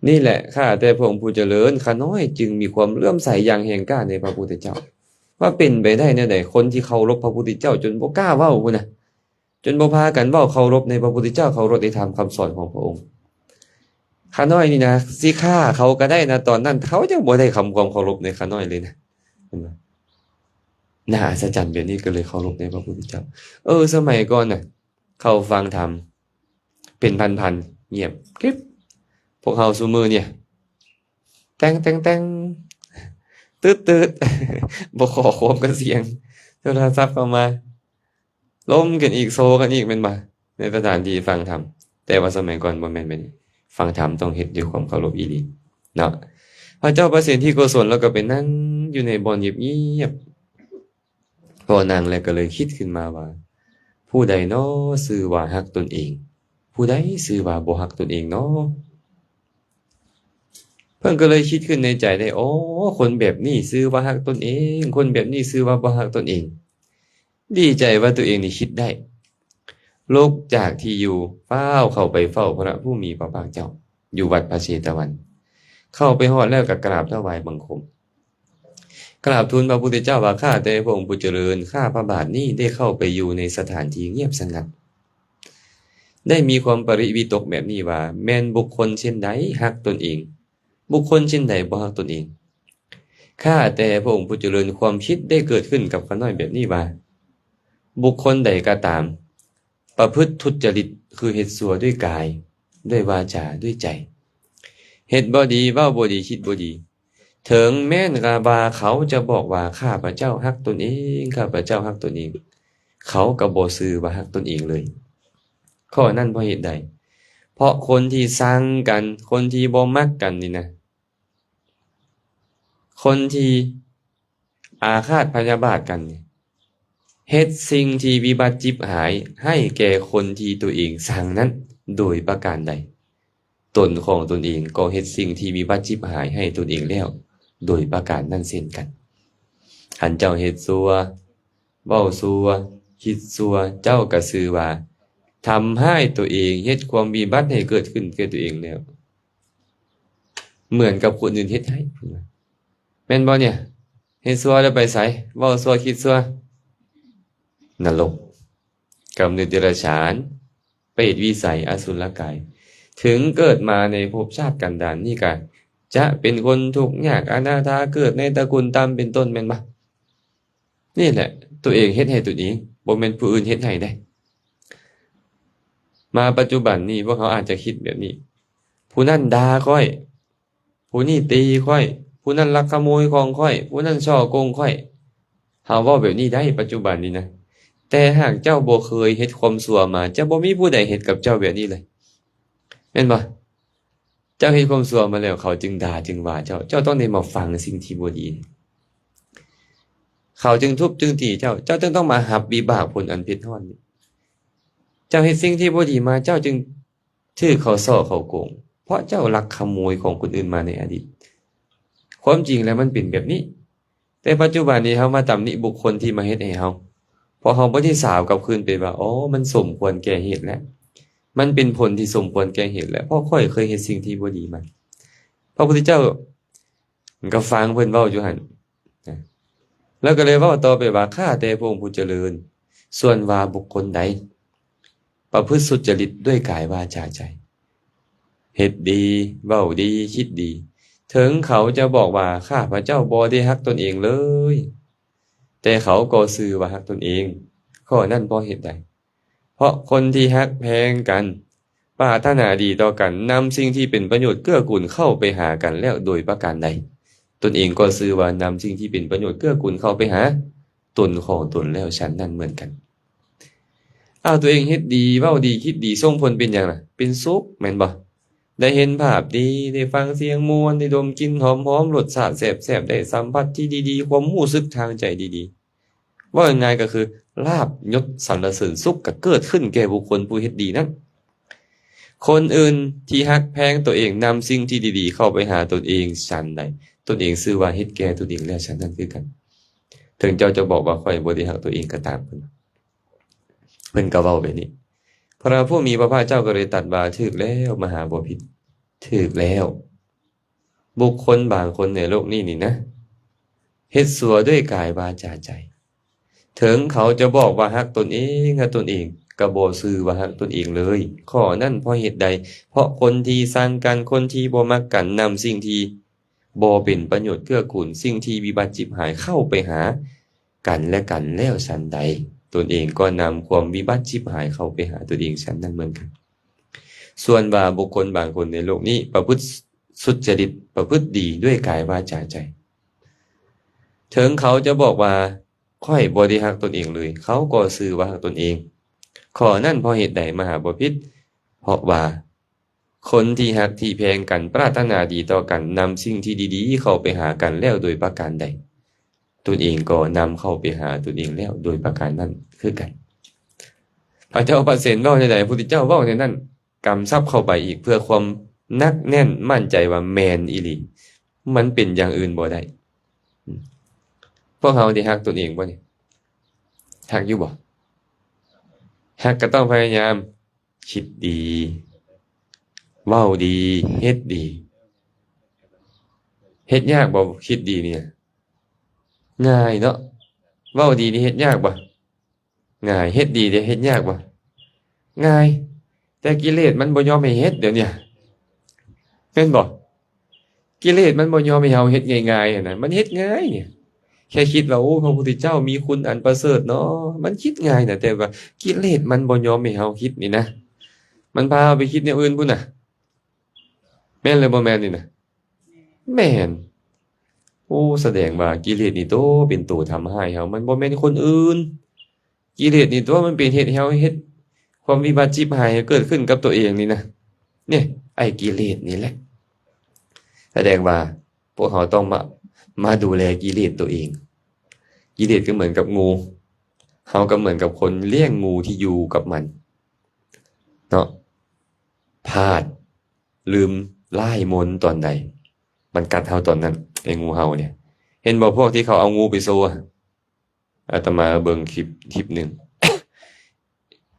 ນີ້ແຫຼະ ຂ້າແຕ່ພະອົງຜູ້ຈະເລີນ, ຂ້ານ້ອຍຈຶ່ງມີຄວາມເຫຼື້ອມໃສຢ່າງແຮງກ້າໃນພະພຸດທະເຈົ້າ, ວ່າເປັນໄປໄດ້ແນວໃດ ຄົນທີ່ເຄົາລົບພະພຸດທະເຈົ້າຈົນບໍ່ກ້າເວົ້າພຸ້ນນະ, ຈົນບໍ່ພາກັນເວົ້າເຄົາລົບໃນພະພຸດທະເຈົ້າ, ເຄົາລົບໃນທຳຄຳສອນຂອງພະອົງ. ຂ້ານ້ອຍນີ້ນະ ຊິຂ້າເຂົາກໍໄດ້ນະ, ຕອນນັ້ນເຂົາຍັງບໍ່ໄດ້ຄຳຄວາມເຄົາລົບໃນຂ້ານ້ອຍເລີຍນະ. ເຫັນບໍ່? ໜ້າອັດສະຈັນແບບນີ້ກໍເລີຍເຄົາລົບໃນພະພຸດທະເຈົ້າ. ເອີ ສະໄໝກ່ອນນະ ເຂົາຟັງທຳເປັນພັນໆ ງຽບກຣິບ. ພວກເຮົາຊຸມື້ນີ້ ແຕ່ງໆໆ ຕຶດໆ ບໍ່ຂໍຄວາມກັນສຽງ, ໂທລະສັບເຂົ້າມາ ລົມກັນອີກ, ໂຊກັນອີກ ແມ່ນບໍ່? ໃນສະຖານທີ່ຟັງທຳ. ແຕ່ວ່າສະໄໝກ່ອນບໍ່ແມ່ນແບບນີ້, ຟັງທຳຕ້ອງເຮັດດ້ວຍຄວາມເຄົາລົບອີ່ຫຼີເນາະ. ພະເຈົ້າປະສິດທິໂກສົນລາວກໍໄປນັ່ງຢູ່ໃນບ່ອນງຽບໆ, ພໍນັ່ງແລ້ວກໍເລີຍຄິດຂຶ້ນມາວ່າ, ຜູ້ໃດນໍຊື່ວ່າຮັກຕົນເອງ? ຜູ້ໃດຊື່ວ່າບໍ່ຮັກຕົນເອງນໍ? ເພິ່ນກໍເລີຍຄິດຂຶ້ນໃນໃຈໄດ້, ອໍ ຄົນແບບນີ້ຊື່ວ່າຮັກຕົນເອງ, ຄົນແບບນີ້ຊື່ວ່າບໍ່ຮັກຕົນເອງ. ດີໃຈວ່າຕົວເອງນີ້ຄິດໄດ້, ລຸກຈາກທີ່ຢູ່, ຟ້າວເຂົ້າໄປເຝົ້າພະຜູ້ມີພະພາກເຈົ້າ ຢູ່ວັດພະເຊຕະວັນ. ເຂົ້າໄປຮອດແລ້ວກໍກາບຖວາຍບັງຄົມ, ກາບທູນພະພຸດທະເຈົ້າວ່າ, ຂ້າແຕ່ພະອົງຜູ້ຈະເລີນ, ຂ້າພະບາດນີ້ໄດ້ເຂົ້າໄປຢູ່ໃນສະຖານທີ່ງຽບສະຫງັດ, ໄດ້ມີຄວາມປະລິວິຕົກແບບນີ້ວ່າ, ແມ່ນບຸກຄົນເຊັ່ນໃດຮັກຕົນເອງ? ບຸກຄົນເຊັ່ນໃດບໍ່ຮັກຕົນເອງ? ຂ້າແຕ່ພະອົງຜູ້ຈະເລີນ, ຄວາມຄິດໄດ້ເກີດຂຶ້ນກັບຂ້ານ້ອຍແບບນີ້ວ່າ, ບຸກຄົນໃດກໍຕາມ ປະພຶດທຸດຈະລິດ, ຄືເຮັດຊົ່ວດ້ວຍກາຍ, ດ້ວຍວາຈາ, ດ້ວຍໃຈ, ເຮັດບໍ່ດີ, ເວົ້າບໍ່ດີ, ຄິດບໍ່ດີ, ເຖິງແມ່ນວ່າເຂົາຈະບອກວ່າ, ຂ້າພະເຈົ້າຮັກຕົນເອງ, ຂ້າພະເຈົ້າຮັກຕົນເອງ, ເຂົາກໍບໍ່ຊື່ວ່າຮັກຕົນເອງເລີຍ. ຂໍ້ນັ້ນເພາະເຫດໃດ? ເພາະຄົນທີ່ຊັງກັນ, ຄົນທີ່ບໍ່ມັກກັນນີ້ນະ, ຄົນທີ່ອາຄາດພະຍາບາດກັນນີ້, ເຮັດສິ່ງທີ່ວິບັດຈິບຫາຍໃຫ້ແກ່ຄົນທີ່ຕົວເອງຊັງນັ້ນໂດຍປະການໃດ? ຕົນຂອງຕົນເອງກໍເຮັດສິ່ງທີ່ວິບັດຈິບຫາຍໃຫ້ຕົນເອງແລ້ວໂດຍປະການນັ້ນເຊັ່ນກັນ. ຄັນເຈົ້າເຮັດຊົ່ວ, ເວົ້າຊົ່ວ, ຄິດຊົ່ວ, ເຈົ້າກໍຊື່ວ່າທຳຮ້າຍຕົວເອງ, ເຮັດຄວາມວິບັດໃຫ້ເກີດຂຶ້ນແກ່ຕົວເອງແລ້ວ ເໝືອນກັບຄົນອື່ນເຮັດໃຫ້. ແມ່ນບໍ່ເນຍ? ເຮັດຊົ່ວແລ້ວໄປໃສ? ເວົ້າຊົ່ວ, ຄິດຊົ່ວ, ນະລົກ, ກຳເນີດເດຍລະສານ, ເປດວິໄສ, ອະສຸລະກາຍ. ເຖິງເກີດມາໃນພົບຊາດກັນດານນີ້ກະຈະເປັນຄົນທຸກຍາກອະນາຖາ, ເກີດໃນຕະກຸນຕ່ຳເປັນຕົ້ນ, ແມ່ນບໍ່? ນີ້ແຫຼະ, ຕົວເອງເຮັດໃຫ້ຕົນເອງ, ບໍ່ແມ່ນຜູ້ອື່ນເຮັດໃຫ້ເດ້. ມາປັດຈຸບັນນີ້ ພວກເຮົາອາດຈະຄິດແບບນີ້, ຜູ້ນັ້ນດ່າຂ້ອຍ, ຜູ້ນີ້ຕີຂ້ອຍ, ຜູ້ນັ້ນລັກຂະໂມຍຂອງຂ້ອຍ, ຜູ້ນັ້ນສໍ້ໂກງຂ້ອຍ. ເຮົາເວົ້າແບບນີ້ໄດ້ປັດຈຸບັນນີ້ນະ, ແຕ່ຫາກເຈົ້າບໍ່ເຄີຍເຮັດຄວາມຊົ່ວມາ, ຈະບໍ່ມີຜູ້ໃດເຮັດກັບເຈົ້າແບບນີ້ເລີຍ, ແມ່ນບໍ່? ເຈົ້າເຮັດຄວາມຊົ່ວມາແລ້ວ ເຂົາຈຶ່ງດ່າຈຶ່ງວ່າເຈົ້າ, ເຈົ້າຕ້ອງໄດ້ມາຟັງສິ່ງທີ່ບໍ່ດີ, ເຂົາຈຶ່ງທຸບຈຶ່ງຕີເຈົ້າ, ເຈົ້າຈຶ່ງຕ້ອງມາຮັບວິບາກຜົນອັນເຜັດຮ້ອນ. ເຈົ້າເຮັດສິ່ງທີ່ບໍ່ດີມາ, ເຈົ້າຈຶ່ງຖືກເຂົາສໍ້ເຂົາໂກງ, ເພາະເຈົ້າລັກຂະໂມຍຂອງຄົນອື່ນມາໃນອະດີດ. ຄວາມຈິງແລ້ວມັນເປັນແບບນີ້. ແຕ່ປັດຈຸບັນນີ້ເຮົາມາຕຳໜິບຸກຄົນທີ່ມາເຮັດໃຫ້ເຮົາ, ເພາະເຮົາບໍ່ໄດ້ສາວກັບຄືນໄປວ່າ, ອໍ ມັນສົມຄວນແກ່ເຫດແລ້ວ, ມັນເປັນຜົນທີ່ສົມຄວນແກ່ເຫດແລ້ວ, ເພາະຂ້ອຍເຄີຍເຮັດສິ່ງທີ່ບໍ່ດີມາ. ພະພຸດທະເຈົ້າກໍຟັງເພິ່ນເວົ້າຢູ່ຫັ້ນ, ແລ້ວກໍເລີຍເວົ້າຕໍ່ໄປວ່າ, ຂ້າແຕ່ພະອົງຜູ້ຈະເລີນ, ສ່ວນວ່າບຸກຄົນໃດປະພຶດສຸດຈະລິດດ້ວຍກາຍ ວາຈາ ໃຈ, ເຮັດດີ, ເວົ້າດີ, ຄິດດີ. ເຖິງເຂົາຈະບອກວ່າ ຂ້າພະເຈົ້າບໍ່ໄດ້ຮັກຕົນເອງເລີຍ, ແຕ່ເຂົາກໍຊື່ວ່າຮັກຕົນເອງ. ຂໍ້ນັ້ນເພາະເຫດໃດ? ເພາະຄົນທີ່ຮັກແພງກັນ, ປາດຖະໜາດີຕໍ່ກັນ, ນຳສິ່ງທີ່ເປັນປະໂຫຍດເກື້ອກູນເຂົ້າໄປຫາກັນແລ້ວໂດຍປະການໃດ, ຕົນເອງກໍຊື່ວ່ານຳສິ່ງທີ່ເປັນປະໂຫຍດເກື້ອກູນເຂົ້າໄປຫາຕົນຂອງຕົນແລ້ວ ສັນນັ້ນເໝືອນກັນ. ອ້າວ ຕົວເອງເຮັດດີ, ເວົ້າດີ, ຄິດດີ, ສົ່ງຜົນເປັນຫຍັງລະ? ເປັນສຸກ, ແມ່ນບໍ່? ໄດ້ເຫັນພາບດີ, ໄດ້ຟັງສຽງມ່ວນ, ໄດ້ດົມກິ່ນຫອມໆ, ລົດຊາດແຊບໆ, ໄດ້ສຳຜັດທີ່ດີໆ, ຄວາມຮູ້ສຶກທາງໃຈດີໆ. ເວົ້າງ່າຍໆກໍຄື ລາບຍົດສັນລະເສີນສຸກກໍເກີດຂຶ້ນແກ່ບຸກຄົນຜູ້ເຮັດດີນັ້ນ. ຄົນອື່ນທີ່ຮັກແພງຕົວເອງນຳສິ່ງທີ່ດີໆເຂົ້າໄປຫາຕົນເອງ ສັນໃດ ຕົນເອງຊື່ວ່າເຮັດແກ່ຕົນເອງແລ້ວ ສັນນັ້ນຄືກັນ. ເຖິງເຈົ້າຈະບອກວ່າ ຂ້ອຍບໍ່ໄດ້ຮັກຕົວເອງກໍຕາມ ເພິ່ນ ເພິ່ນກໍເວົ້າແບບນີ້. ພະຜູ້ມີພະພາກເຈົ້າກໍເລີຍຕັດວ່າ ຖືກແລ້ວ ມະຫາບໍພິດ, ຖືກແລ້ວ. ບຸກຄົນບາງຄົນໃນໂລກນີ້ນີ້ນະ ເຮັດຊົ່ວດ້ວຍກາຍ ວາຈາ ໃຈ. ເຖິງເຂົາຈະບອກວ່າຮັກຕົນເອງ, ຮັກຕົນເອງ, ກໍບໍ່ຊື່ວ່າຮັກຕົນເອງເລີຍ. ຂໍ້ນັ້ນເພາະເຫດໃດ? ເພາະຄົນທີ່ຊັງກັນ, ຄົນທີ່ບໍ່ມັກກັນ, ນຳສິ່ງທີ່ບໍ່ເປັນປະໂຫຍດເກື້ອກູນ, ສິ່ງທີ່ວິບັດຈິບຫາຍເຂົ້າໄປຫາກັນແລະກັນແລ້ວ ສັນໃດ ຕົນເອງກໍນຳຄວາມວິບັດຈິບຫາຍເຂົ້າໄປຫາຕົນເອງ ສັນນັ້ນເໝືອນກັນ. ສ່ວນວ່າບຸກຄົນບາງຄົນໃນໂລກນີ້ປະພຶດ ສຸດຈະລິດ, ປະພຶດດີດ້ວຍກາຍ ວາຈາ ໃຈ. ເຖິງເຂົາຈະບອກວ່າ ຂ້ອຍບໍ່ໄດ້ຮັກຕົນເອງເລີຍ, ເຂົາກໍຊື່ວ່າຮັກຕົນເອງ. ຂໍ້ນັ້ນເພາະເຫດໃດ? ມະຫາບໍພິດ, ເພາະວ່າຄົນທີ່ຮັກທີ່ແພງກັນ ປາດຖະໜາດີຕໍ່ກັນ, ນຳສິ່ງທີ່ດີໆເຂົ້າໄປຫາກັນແລ້ວໂດຍປະການໃດ, ຕົນເອງກໍນຳເຂົ້າໄປຫາຕົນເອງແລ້ວໂດຍປະການນັ້ນຄືກັນ. ພະເຈົ້າພະເສນເວົ້າແນວໃດ, ພຸດທະເຈົ້າເວົ້າແນວນັ້ນ. ກຳຊັບເຂົ້າໄປອີກ ເພື່ອຄວາມໜັກແໜ້ນໝັ້ນໃຈວ່າແມ່ນອີ່ຫຼີ, ມັນເປັນຢ່າງອື່ນບໍ່ໄດ້. ພວກເຮົາໄດ້ຮັກຕົນເອງບໍ່ນີ້? ຮັກຢູ່ບໍ່? ຮັກກໍຕ້ອງພະຍາຍາມຄິດດີ, ເວົ້າດີ, ເຮັດດີ. ເຮັດຍາກບໍ່? ຄິດດີນີ້ງ່າຍເນາະ, ເວົ້າດີນີ້ເຮັດຍາກບໍ່? ງ່າຍ. ເຮັດດີເດ ເຮັດຍາກບໍ່? ງ່າຍ. ແຕ່ກິເລດມັນບໍ່ຍອມໃຫ້ເຮັດດຽວນີ້, ແມ່ນບໍ່? ກິເລດມັນບໍ່ຍອມໃຫ້ເຮົາເຮັດງ່າຍໆຫັ້ນນະ, ມັນເຮັດງ່າຍ. ແຄ່ຄິດວ່າ ໂອ້ ພະພຸດທະເຈົ້າມີຄຸນອັນປະເສີດເນາະ, ມັນຄິດງ່າຍນະ, ແຕ່ວ່າກິເລດມັນບໍ່ຍອມໃຫ້ເຮົາຄິດນີ້ນະ, ມັນພາເຮົາໄປຄິດແນວອື່ນພຸ້ນນະ. ແມ່ນຫຼືບໍ່ແມ່ນນີ້ນະ? ແມ່ນ. ໂອ້ ສະແດງວ່າກິເລດນີ້ໂຕເປັນໂຕທຳຮ້າຍເຮົາ, ມັນບໍ່ແມ່ນຄົນອື່ນ. ກິເລດນີ້ຕົວະ ມັນເປັນເຮັດໃຫ້ເຮົາເຮັດຄວາມວິບັດຈິບຫາຍໃຫ້ເກີດຂຶ້ນກັບຕົວເອງນີ້ນະ. ນີ້ ໄອ້ກິເລດນີ້ແຫຼະ. ສະແດງວ່າພວກເຮົາຕ້ອງມາ ມາດູແລກິເລດຕົວເອງ. ກິເລດກໍເໝືອນກັບງູ, ເຮົາກໍເໝືອນກັບຄົນລ້ຽງງູທີ່ຢູ່ກັບມັນເນາະ. ພາດ ລືມລ້າຍມົນຕອນໃດ, ມັນກັດເຮົາຕອນນັ້ນ, ໄອ້ງູເຫົ່ານີ້. ເຫັນບໍ່ ພວກທີ່ເຂົາເອົາງູໄປໂຊ? ອາດຕະມາເບິ່ງຄລິບ ຄລິບໜຶ່ງ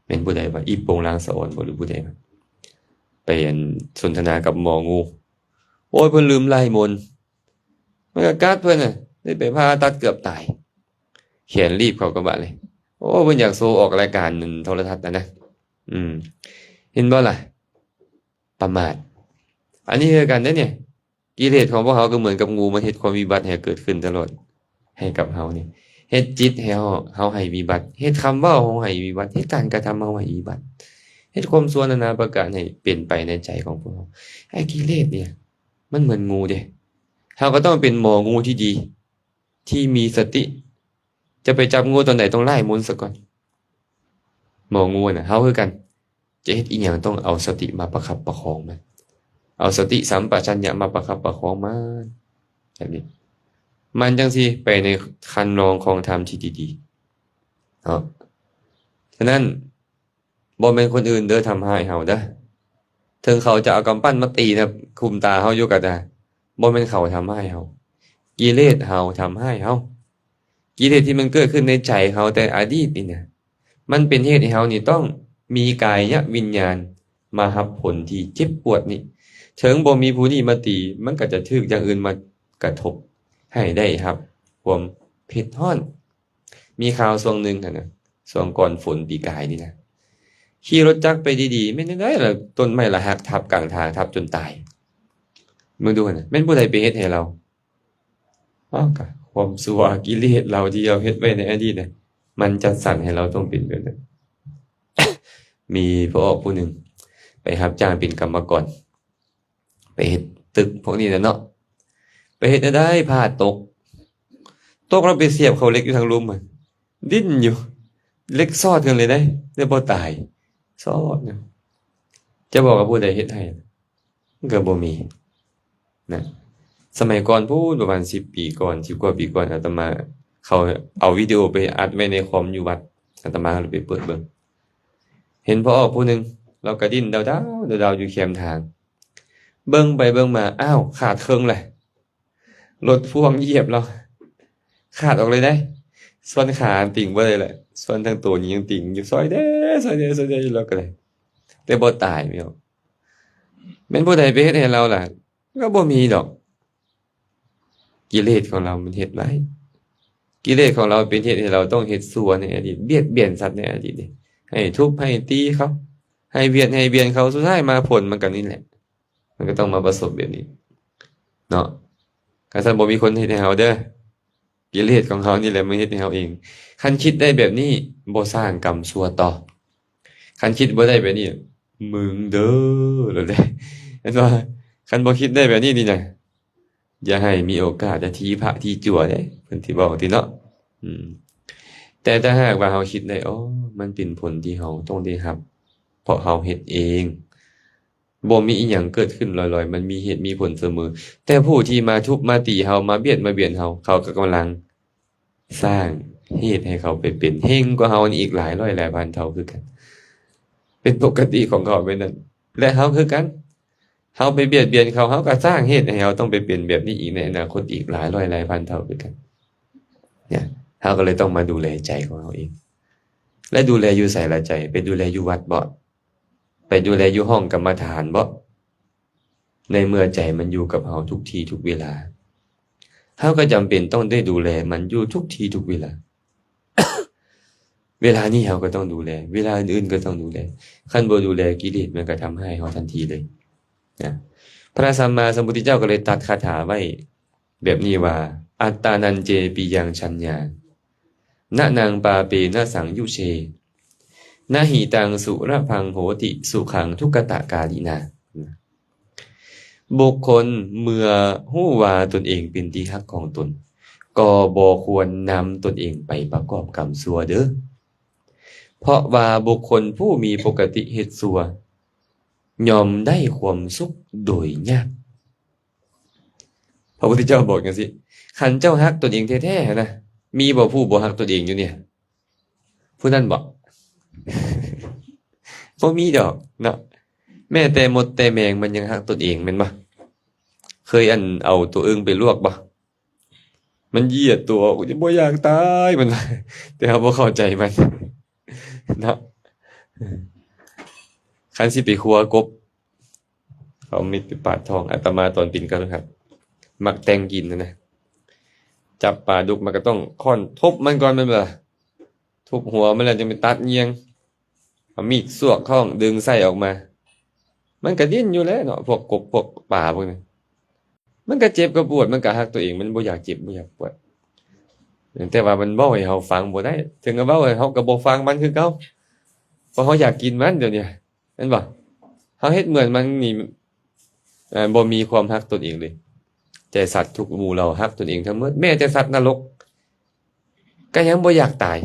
ແມ່ນຜູ້ໃດວະ ອີ່ໂປ່ງລາງສະອອນບໍ່ ຫຼືຜູ້ໃດວະ ໄປອັນສົນທະນາກັບໝໍງູ. ໂອ້ຍ ເພິ່ນລືມໄລ່ມົນ ມັນກໍກັດເພິ່ນນະ ໄດ້ໄປຜ່າຕັດເກືອບຕາຍ ແຂນລີບເຂົາກະບາດເລີຍ. ໂອ້ ເພິ່ນຢາກໂຊອອກລາຍການໂທລະທັດນະນະ. ອືມ ເຫັນບໍ່ລະ ປະໝາດ. ອັນນີ້ຄືກັນເດ້ນີ້. ກິເລດຂອງພວກເຮົາກໍເໝືອນກັບງູ ມັນເຮັດຄວາມວິບັດໃຫ້ເກີດຂຶ້ນຕະຫຼອດໃຫ້ກັບເຮົານີ້. ເຮັດຈິດໃຫ້ເຮົາ ເຮົາໃຫ້ວິບັດ, ເຮັດຄຳເວົ້າເຮົາໃຫ້ວິບັດ, ເຮັດການກະທຳເຮົາໃຫ້ວິບັດ, ເຮັດຄວາມຊົ່ວນານາປະການໃຫ້ເປັນໄປໃນໃຈຂອງພວກເຮົາ. ໄອ້ກິເລດນີ້ ມັນເໝືອນງູເດ້. ເຮົາກໍຕ້ອງເປັນໝໍງູທີ່ດີ ທີ່ມີສະຕິ. ຈະໄປຈັບງູຕອນໃດ ຕ້ອງໄລ່ມົນສາກ່ອນ. ໝໍງູນະ ເຮົາຄືກັນ ຈະເຮັດອີ່ຫຍັງຕ້ອງເອົາສະຕິມາປະຄັບປະຄອງມັນ, ເອົາສະຕິສຳປະຊັນຍະມາປະຄັບປະຄອງມັນ ແບບນີ້ ມັນຈັ່ງຊິໄປໃນຄັນລອງຂອງທຳທີ່ດີໆເນາະ. ສະນັ້ນ ບໍ່ແມ່ນຄົນອື່ນເດີທຳຮ້າຍເຮົາເດີ. ເຖິງເຂົາຈະເອົາກຳປັ້ນມາຕີນະ ຄຸມຕາເຮົາຢູ່ກໍຕາມ, ບໍ່ແມ່ນເຂົາທຳຮ້າຍເຮົາ, ກິເລດເຮົາທຳຮ້າຍເຮົາ. ກິເລດທີ່ມັນເກີດຂຶ້ນໃນໃຈເຮົາແຕ່ອະດີດນີ້ນະ ມັນເປັນເຫດໃຫ້ເຮົານີ້ຕ້ອງມີກາຍະວິນຍານມາຮັບຜົນທີ່ເຈັບປວດນີ້. ເຖິງບໍ່ມີຜູ້ນີ້ມາຕີ, ມັນກໍຈະຖືກຢ່າງອື່ນມາກະທົບ ໃຫ້ໄດ້ຮັບຄວາມເຜັດຮ້ອນ. ມີຂ່າວຊ່ວງໜຶ່ງຫັ້ນນະ ຊ່ວງກ່ອນຝົນປີກາຍນີ້ນະ, ຂີ່ລົດຈັກໄປດີໆ ແມ່ນແນວໃດລະ ຕົ້ນໄມ້ລະຫັກທັບກາງທາງ ທັບຈົນຕາຍ. ເບິ່ງດູຫັ້ນນະ ແມ່ນຜູ້ໃດໄປເຮັດໃຫ້ລາວ? ອ້າວ ກະຄວາມຊົ່ວກິເລດລາວທີ່ລາວເຮັດໄວ້ໃນອະດີດນະ ມັນຈັດສັນໃຫ້ລາວຕ້ອງເປັນແບບນັ້ນ. ມີພໍ່ອອກຜູ້ໜຶ່ງໄປຮັບຈ້າງເປັນກຳມະກອນ ໄປເຮັດຕຶກພວກນີ້ແຫຼະເນາະ ໄປເຮັດແນວໃດ ພາດຕົກ ຕົກແລ້ວໄປສຽບເຂົ້າເຫຼັກຢູ່ທາງລຸ່ມ ດິ້ນຢູ່ ເຫຼັກຊອດກັນເລີຍເດ້ ແຕ່ບໍ່ຕາຍ ຊອດຢູ່. ຈະບອກວ່າຜູ້ໃດເຮັດໃຫ້ ມັນກໍບໍ່ມີນະ. ສະໄໝກ່ອນພຸ້ນ ປະມານສິບປີກ່ອນ ສິບກວ່າປີກ່ອນ ອາດຕະມາເຂົາເອົາວິດີໂອໄປອັດໄວ້ໃນຄອມຢູ່ວັດ ອາດຕະມາກໍເລີຍໄປເປີດເບິ່ງ ເຫັນພໍ່ອອກຜູ້ໜຶ່ງ ລາວກະດິ້ນດາວໆ ດາວໆ ຢູ່ແຄມທາງ. ເບິ່ງໄປເບິ່ງມາ ອ້າວ ຂາດເຄິ່ງແຫຼະ ລົດພ່ວງຢຽບລາວ ຂາດອອກເລີຍເດ້. ສ່ວນຂາຕິງບໍ່ໄດ້ແຫຼະ ສ່ວນທັງໂຕນີ້ຍັງຕິງຢູ່ ຊ່ອຍແດ່ ຊ່ອຍແດ່ ຊ່ອຍແດ່ຢູ່ ລາວກໍໄດ້ ແຕ່ບໍ່ຕາຍ. ແມ່ນຜູ້ໃດໄປເຮັດໃຫ້ລາວລະ? ກໍບໍ່ມີດອກ. ກິເລດຂອງລາວມັນເຮັດໄວ້ ກິເລດຂອງລາວເປັນເຮັດໃຫ້ລາວຕ້ອງເຮັດຊົ່ວໃນອະດີດ ບຽດບຽນສັດໃນອະດີດ ໃຫ້ທຸບໃຫ້ຕີເຂົາ ໃຫ້ບຽດໃຫ້ບຽນເຂົາ ສຸດທ້າຍມາຜົນມັນກໍນີ້ແຫຼະ ມັນກໍຕ້ອງມາປະສົບແບບນີ້ເນາະ. ຄັນຊັ້ນບໍ່ມີຄົນເຮັດໃຫ້ເຮົາເດີ ກິເລດຂອງເຮົານີ້ແຫຼະມາເຮັດໃຫ້ເຮົາເອງ. ຄັນຄິດໄດ້ແບບນີ້ ບໍ່ສ້າງກຳຊົ່ວຕໍ່. ຄັນຄິດບໍ່ໄດ້ແບບນີ້ ມຶງເດີ ໂລດເດ້ ເຫັນບໍ່? ຄັນບໍ່ຄິດໄດ້ແບບນີ້ນີ້ນະ ຢ່າໃຫ້ມີໂອກາດຈະຖີພະຖີຈົວເດ້ ເພິ່ນຊິເວົ້າຕິເນາະ. ອືມ ແຕ່ຖ້າຫາກວ່າເຮົາຄິດໄດ້ ອໍ ມັນເປັນຜົນທີ່ເຮົາຕ້ອງໄດ້ຮັບ ເພາະເຮົາເຮັດເອງ ບໍ່ມີອີ່ຫຍັງເກີດຂຶ້ນລອຍໆ ມັນມີເຫດມີຜົນສະເໝີ. ແຕ່ຜູ້ທີ່ມາທຸບມາຕີເຮົາ ມາບຽດມາບຽນເຮົາ ເຂົາກໍກຳລັງ ສ້າງເຫດໃຫ້ເຂົາໄປເປັນເຮງກວ່າເຮົານີ້ອີກຫຼາຍຮ້ອຍຫຼາຍພັນເທົ່າຄືກັນ. ເປັນປົກກະຕິຂອງເຂົາແບບນັ້ນ ແລະ ເຮົາຄືກັນ ເຮົາໄປບຽດບຽນເຂົາ ເຮົາກໍສ້າງເຫດໃຫ້ເຮົາຕ້ອງໄປເປັນແບບນີ້ອີກໃນອະນາຄົດອີກຫຼາຍຮ້ອຍຫຼາຍພັນເທົ່າຄືກັນ. ເຮົາກໍເລີຍຕ້ອງມາດູແລໃຈຂອງເຮົາເອງ. ແລະ ດູແລຢູ່ໃສລະໃຈ? ໄປດູແລຢູ່ວັດບໍ? ໄປດູແລຢູ່ຫ້ອງກຳມະຖານບໍ? ໃນເມື່ອໃຈມັນຢູ່ກັບເຮົາທຸກທີ່ທຸກເວລາ ເຮົາກໍຈຳເປັນຕ້ອງໄດ້ດູແລມັນຢູ່ທຸກທີ່ທຸກເວລາ. ເວລານີ້ເຮົາກໍຕ້ອງດູແລ ເວລາອື່ນໆກໍຕ້ອງດູແລ. ຄັນບໍ່ດູແລ ກິເລດມັນກໍທຳຮ້າຍເຮົາທັນທີເລີຍນະ. ພະສຳມາສຳພຸດທະເຈົ້າກໍເລີຍຕັດຄາຖາໄວ້ແບບນີ້ວ່າ ອັດຕານັນເຈ ປິຍັງ ສັນຍາ ນະນັງ ປາເປນະ ສັງຍຸເຊ ນະຫິຕັງ ສຸລະພັງ ໂຫຕິ ສຸຂັງ ທຸກກະຕະກາລິນາ. ບຸກຄົນເມື່ອຮູ້ວ່າຕົນເອງເປັນທີ່ຮັກຂອງຕົນ ກໍບໍ່ຄວນນຳຕົນເອງໄປປະກອບກຳຊົ່ວເດີ ເພາະວ່າບຸກຄົນຜູ້ມີປົກກະຕິເຮັດຊົ່ວ ຍ່ອມໄດ້ຄວາມສຸກໂດຍຍາກ. ພະພຸດທະເຈົ້າບອກຈັ່ງຊີ້ ຄັນເຈົ້າຮັກຕົນເອງແທ້ໆຫັ້ນນະ ມີບໍ່ຜູ້ບໍ່ຮັກຕົນເອງຢູ່ນີ້? ຜູ້ນັ້ນບໍ? ບໍ່ມີດອກເນາະ. ແມ້ແຕ່ມົດແຕ່ແມງມັນຍັງຮັກຕົນເອງແມ່ນບໍ່? ເຄີຍອັນເອົາຕົວອຶ່ງໄປລວກບໍ່? ມັນຢຽດຕົວອອກ ບໍ່ຢາກຕາຍ ມັນວ່າ ແຕ່ເຮົາບໍ່ເຂົ້າໃຈມັນເນາະ. ຄັນຊິໄປຄົວກົບ ເອົາມີດໄປປາດທ້ອງ. ອາດຕະມາຕອນເປັນຄະລືຮັດ ມັກແຕ່ງກິນຫັ້ນນະ ຈັບປາດຸກມາກໍຕ້ອງຄ້ອນທຸບມັນກ່ອນແມ່ນບໍ່? ທຸບຫົວມັນແລ້ວຈຶ່ງໄປຕັດເຫຍື້ອງ ເອົາມີດຊວກທ້ອງ ດຶງໄສ້ອອກມາ. ມັນກະດິ້ນຢູ່ແຫຼະເນາະ ພວກກົບພວກປາພວກນັ້ນ ມັນກະເຈັບກະປວດ ມັນກະຮັກຕົວເອງ ມັນບໍ່ຢາກເຈັບບໍ່ຢາກປວດ. ແຕ່ວ່າມັນເວົ້າໃຫ້ເຮົາຟັງບໍ່ໄດ້ ເຖິງວ່າເວົ້າໃຫ້ເຮົາກະບໍ່ຟັງມັນຄືເກົ່າ ເພາະເຮົາຢາກກິນມັນ ດຽວນີ້ແມ່ນບໍ່? ເຮົາເຮັດເໝືອນມັນນີ້ ເອີ ບໍ່ມີຄວາມຮັກຕົນເອງເລີຍ. ແຕ່ສັດທຸກໝູ່ເຫຼົ່າຮັກຕົນເອງທັງໝົດ ແມ້ແຕ່ສັດນະລົກກະຍັງບໍ່ຢາກຕາຍ.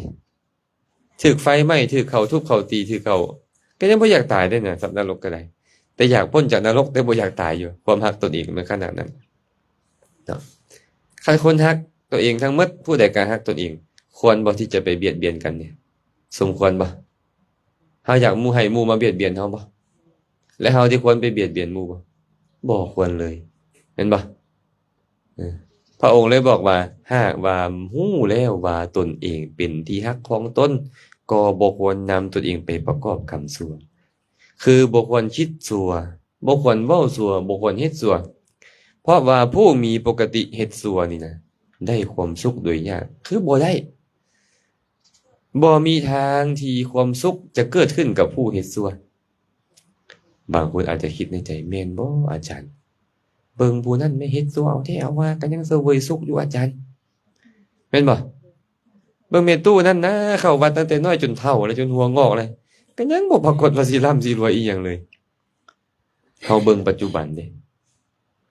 ຖືກໄຟໄໝ້ ຖືກເຂົາທຸບເຂົາຕີ ຖືກເຂົາ ກໍຍັງບໍ່ຢາກຕາຍເດ້ນະ ສັດນະລົກກໍໄດ້ ແຕ່ຢາກພົ້ນຈາກນະລົກ ແຕ່ບໍ່ຢາກຕາຍຢູ່. ຄວາມຮັກຕົນເອງມັນຂະໜາດນັ້ນເນາະ. ຄັນຄົນຮັກຕົວເອງທັງໝົດ ຜູ້ໃດກໍຮັກຕົນເອງ ຄວນບໍ່ທີ່ຈະໄປບຽດບຽນກັນນີ້? ສົມຄວນບໍ່? ເຮົາຢາກໝູ່ ໃຫ້ໝູ່ມາບຽດບຽນເຮົາບໍ່? ແລະ ເຮົາທີ່ຄວນໄປບຽດບຽນໝູ່ບໍ່? ບໍ່ຄວນເລີຍ ແມ່ນບໍ່? ເອີ ພະອົງເລີຍບອກວ່າ ຫາກວ່າຮູ້ແລ້ວວ່າຕົນເອງເປັນທີ່ຮັກຂອງຕົນ ກໍບໍ່ຄວນນຳຕົນເອງໄປປະກອບກຳຊົ່ວ ຄືບໍ່ຄວນຄິດຊົ່ວ ບໍ່ຄວນເວົ້າຊົ່ວ ບໍ່ຄວນເຮັດຊົ່ວ ເພາະວ່າຜູ້ມີປົກກະຕິເຮັດຊົ່ວນີ້ນະ ໄດ້ຄວາມສຸກໂດຍຍາກ ຄືບໍ່ໄດ້. ບໍ່ມີທາງທີ່ຄວາມສຸກຈະເກີດຂຶ້ນກັບຜູ້ເຮັດຊົ່ວ. ບາງຄົນອາດຈະຄິດໃນໃຈ, ແມ່ນບໍ່ອາຈານ? ເບິ່ງຜູ້ນັ້ນແມ່ນເຮັດຊົ່ວເອົາແທ້ເອົາວ່າ ກໍຍັງສະເຫວີຍສຸກຢູ່ອາຈານ, ແມ່ນບໍ່? ເບິ່ງແມ່ຕູ້ນັ້ນນະ, ເຂົ້າວັດຕັ້ງແຕ່ນ້ອຍຈົນເຖົ້າແລ້ວ, ຈົນຫົວງອກແລ້ວ, ກໍຍັງບໍ່ປາກົດວ່າຊິລ່ຳຊິລວຍອີ່ຫຍັງເລີຍ. ເຮົາເບິ່ງປັດຈຸບັນເດ້,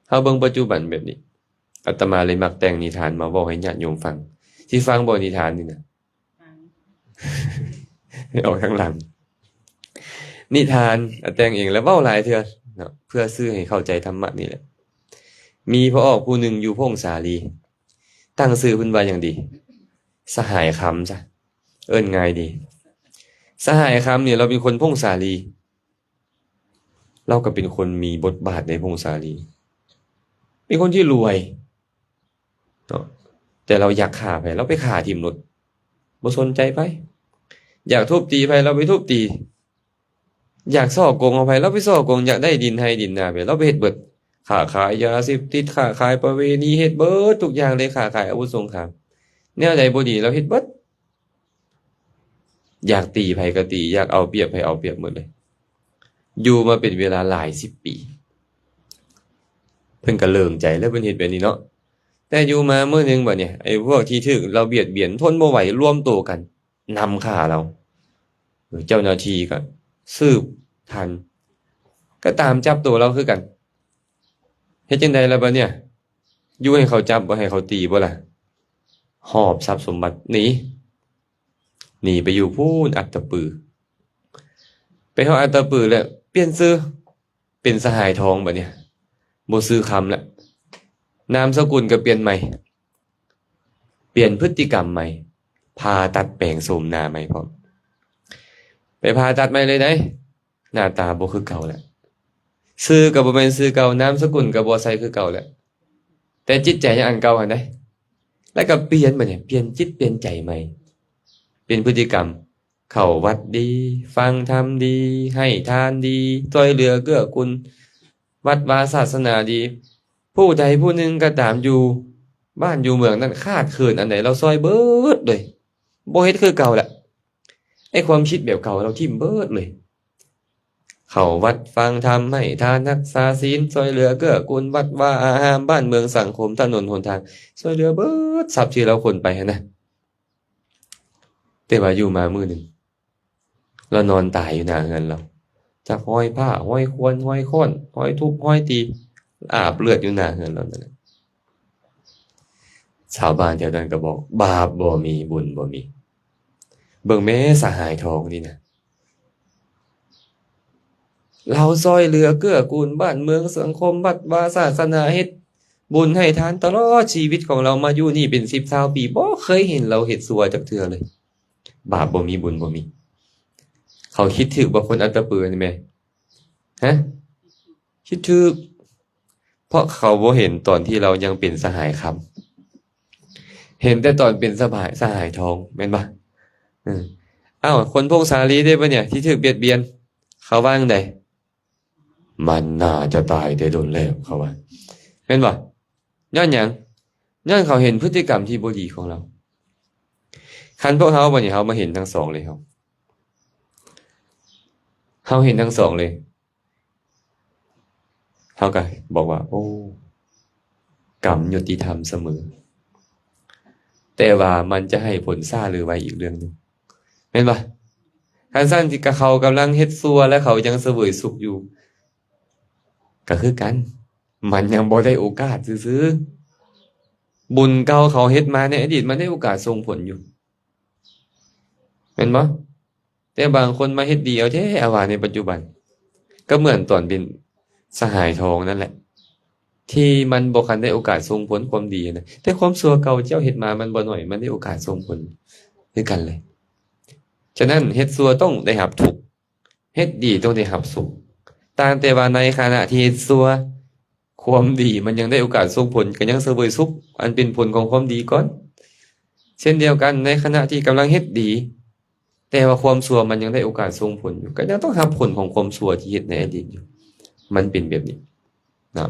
ເຮົາເບິ່ງປັດຈຸບັນແບບນີ້. ອາດຕະມາເລີຍມັກແຕ່ງນິທານມາເວົ້າໃຫ້ຍາດໂຍມຟັງ. ຊິຟັງບໍ່ນິທານນີ້ນະ? ອອກທາງຫຼັງ. ນິທານ ອາ ແຕ່ງເອງ ແລ້ວເວົ້າຫຼາຍເທື່ອເນາະ ເພື່ອສື່ໃຫ້ເຂົ້າໃຈທຳມະນີ້ແຫຼະ. ມີພໍ່ອອກຜູ້ໜຶ່ງຢູ່ຜົ້ງສາລີ, ຕັ້ງຊື່ເພິ່ນວ່າຫຍັງດີ? ສະຫາຍຄຳຊະ, ເອີ້ນງ່າຍດີ. ສະຫາຍຄຳນີ້ລາວເປັນຄົນຜົ້ງສາລີ, ລາວກໍເປັນຄົນມີບົດບາດໃນຜົ້ງສາລີ, ເປັນຄົນທີ່ລວຍເນາະ, ແຕ່ລາວຢາກຂ້າໃຜ ລາວໄປຂ້າຖິ້ມໂລດ, ບໍ່ສົນໃຈໃຜ. ຢາກທຸບຕີໃຜ ລາວໄປທຸບຕີ, ຢາກສໍ້ໂກງເອົາໃຜ ລາວໄປສໍ້ໂກງ, ຢາກໄດ້ດິນໄຮ່ດິນນາໃຜ ລາວໄປເຮັດເບິດ. ຄ້າຂາຍຢາເສບຕິດ, ຄ້າຂາຍປະເວນີ, ເຮັດເບິດທຸກຢ່າງເລີຍ, ຄ້າຂາຍອາວຸດສົງຄາມ, ແນວໃດບໍ່ດີລາວເຮັດເບິດ. ຢາກຕີໃຜກໍຕີ, ຢາກເອົາປຽບໃຜເອົາປຽບໝົດເລີຍ. ຢູ່ມາເປັນເວລາຫຼາຍສິບປີ, ເພິ່ນກໍເລີງໃຈແລ້ວ ເພິ່ນເຮັດແບບນີ້ເນາະ. ແຕ່ຢູ່ມາມື້ໜຶ່ງບັດນີ້ ໄອ້ພວກທີ່ຖືກລາວບຽດບຽນທົນບໍ່ໄຫວ ລວມໂຕກັນນຳຂ້າລາວ. ເຈົ້າໜ້າທີ່ກໍສືບທັນ, ກໍຕາມຈັບໂຕລາວຄືກັນ. ເຮັດຈັ່ງໃດລະບັດນີ້? ຢູ່ໃຫ້ເຂົາຈັບບໍ່ ໃຫ້ເຂົາຕີບໍ່ລະ? ຫອບຊັບສົມບັດໜີ, ໜີໄປຢູ່ພຸ້ນອັດຕະປື. ໄປຮອດອັດຕະປືແລ້ວປ່ຽນຊື່ເປັນສະຫາຍທອງບັດນີ້, ບໍ່ຊື່ຄຳລະ, ນາມສະກຸນກໍປ່ຽນໃໝ່, ປ່ຽນພຶດຕິກຳໃໝ່, ຜ່າຕັດແປງໂສມໜ້າໃໝ່ພ້ອມ. ໄປຜ່າຕັດໃໝ່ເລີຍໃດ໋, ໜ້າຕາບໍ່ຄືເກົ່າແລ້ວ, ຊື່ກໍບໍ່ແມ່ນຊື່ເກົ່າ, ນາມສະກຸນກໍບໍ່ໃຊ້ຄືເກົ່າແລ້ວ, ແຕ່ຈິດໃຈຍັງອັນເກົ່າຫັ້ນໃດ໋. ແລ້ວກໍປ່ຽນບັດນີ້, ປ່ຽນຈິດປ່ຽນໃຈໃໝ່, ປ່ຽນພຶດຕິກຳ, ເຂົ້າວັດດີ, ຟັງທຳດີ, ໃຫ້ທານດີ, ຊ່ວຍເຫຼືອເກື້ອກູນວັດວາສາສະໜາດີ. ຜູ້ໃດຜູ້ໜຶ່ງກໍຕາມ ຢູ່ບ້ານຢູ່ເມືອງນັ້ນຂາດເຂີນອັນໃດ ລາວຊ່ວຍເບິດເລີຍ, ບໍ່ເຮັດຄືເກົ່າລະ. ໄອ້ຄວາມຄິດແບບເກົ່າລາວຖິ້ມເບິດເລີຍ. ເຂົ້າວັດຟັງທຳ, ໃຫ້ທານ, ຮັກສາສິນ, ຊ່ວຍເຫຼືອເກື້ອກູນວັດວາອາຮາມ, ບ້ານເມືອງສັງຄົມ, ຖະໜົນຫົນທາງ, ຊ່ວຍເຫຼືອເບິດຊັບທີ່ລາວຂົນໄປຫັ້ນນະ. ແຕ່ວ່າຢູ່ມາມື້ໜຶ່ງ ລາວນອນຕາຍຢູ່ໜ້າເຮືອນລາວ, ຈັກຮອຍຜ້າ, ຮອຍຄວນ, ຮອຍຄ້ອນ, ຮອຍທຸບ, ຮອຍຕີ, ອາບເລືອດຢູ່ໜ້າເຮືອນລາວນັ້ນແຫຼະ. ຊາວບ້ານແຖວນັ້ນກໍບອກ, ບາບບໍ່ມີ, ບຸນບໍ່ມີ. ເບິ່ງແມ້ສະຫາຍທອງນີ້ນະ, ລາວຊ່ອຍເຫຼືອເກື້ອກູນບ້ານເມືອງສັງຄົມ ວັດວາສາສະໜາ, ເຮັດບຸນໃຫ້ທານຕະຫຼອດຊີວິດຂອງລາວ, ມາຢູ່ນີ້ເປັນສິບຊາວປີ ບໍ່ເຄີຍເຫັນລາວເຮັດຊົ່ວຈັກເທື່ອເລີຍ. ບາບບໍ່ມີ, ບຸນບໍ່ມີ. ເຂົາຄິດຖືກບໍ່ ຄົນອັດຕະປືນີ້ແມ່? ຮະ? ຄິດຖືກ. ເພາະເຂົາບໍ່ເຫັນຕອນທີ່ລາວຍັງເປັນສະຫາຍຄຳ, ເຫັນແຕ່ຕອນເປັນສະຫາຍ, ສະຫາຍທອງ, ແມ່ນບໍ່? ເອີ. ອ້າວ, ຄົນຜົ້ງສາລີເດ້ບັດນີ້ ທີ່ຖືກບຽດບຽນ, ເຂົາວ່າຈັ່ງໃດ? ມັນໜ້າຈະຕາຍແຕ່ດົນແລ້ວ, ເຂົາວ່າ. ແມ່ນບໍ່? ຍ້ອນຫຍັງ? ຍ້ອນເຂົາເຫັນພຶດຕິກຳທີ່ບໍ່ດີຂອງລາວ. ຄັນພວກເຮົາບັດນີ້ ເຮົາມາເຫັນທັງສອງເລີຍ, ເຮົາ, ເຮົາເຫັນທັງສອງເລີຍ. ເຮົາກໍບອກວ່າ, ໂອ້, ກຳຍຸຕິທຳສະເໝີ, ແຕ່ວ່າມັນຈະໃຫ້ຜົນຊ້າຫຼືໄວອີກເລື່ອງໜຶ່ງ, ແມ່ນບໍ່? ຄັນຊັ້ນທີ່ເຂົາກຳລັງເຮັດຊົ່ວ ແລະ ເຂົາຍັງສະເຫວີຍສຸກຢູ່ ກໍຄືກັນ, ມັນຍັງບໍ່ໄດ້ໂອກາດຊື່ໆ. ບຸນເກົ່າເຂົາເຮັດມາໃນອະດີດ ມັນໄດ້ໂອກາດສົ່ງຜົນຢູ່, ແມ່ນບໍ່? ແຕ່ບາງຄົນມາເຮັດດີເອົາແທ້ເອົາວ່າໃນປັດຈຸບັນ, ກໍເໝືອນຕອນເປັນສະຫາຍທອງນັ້ນແຫຼະ, ທີ່ມັນບໍ່ທັນໄດ້ໂອກາດສົ່ງຜົນຄວາມດີນະ, ແຕ່ຄວາມຊົ່ວເກົ່າເຈົ້າເຮັດມາມັນບໍ່ໜ້ອຍ, ມັນໄດ້ໂອກາດສົ່ງຜົນຄືກັນເລີຍ. ສະນັ້ນ ເຮັດຊົ່ວຕ້ອງໄດ້ຮັບທຸກ, ເຮັດດີຕ້ອງໄດ້ຮັບສຸກ. ຕ່າງແຕ່ວ່າໃນຂະນະທີ່ເຮັດຊົ່ວ, ຄວາມດີມັນຍັງໄດ້ໂອກາດສົ່ງຜົນ, ກໍຍັງສະເຫວີຍສຸກອັນເປັນຜົນຂອງຄວາມດີກ່ອນ. ເຊັ່ນດຽວກັນ, ໃນຂະນະທີ່ກຳລັງເຮັດດີ, ແຕ່ວ່າຄວາມຊົ່ວມັນຍັງໄດ້ໂອກາດສົ່ງຜົນຢູ່, ກໍຍັງຕ້ອງຮັບຜົນຂອງຄວາມຊົ່ວທີ່ເຮັດໃນອະດີດຢູ່. ມັນເປັນແບບນີ້ນະ.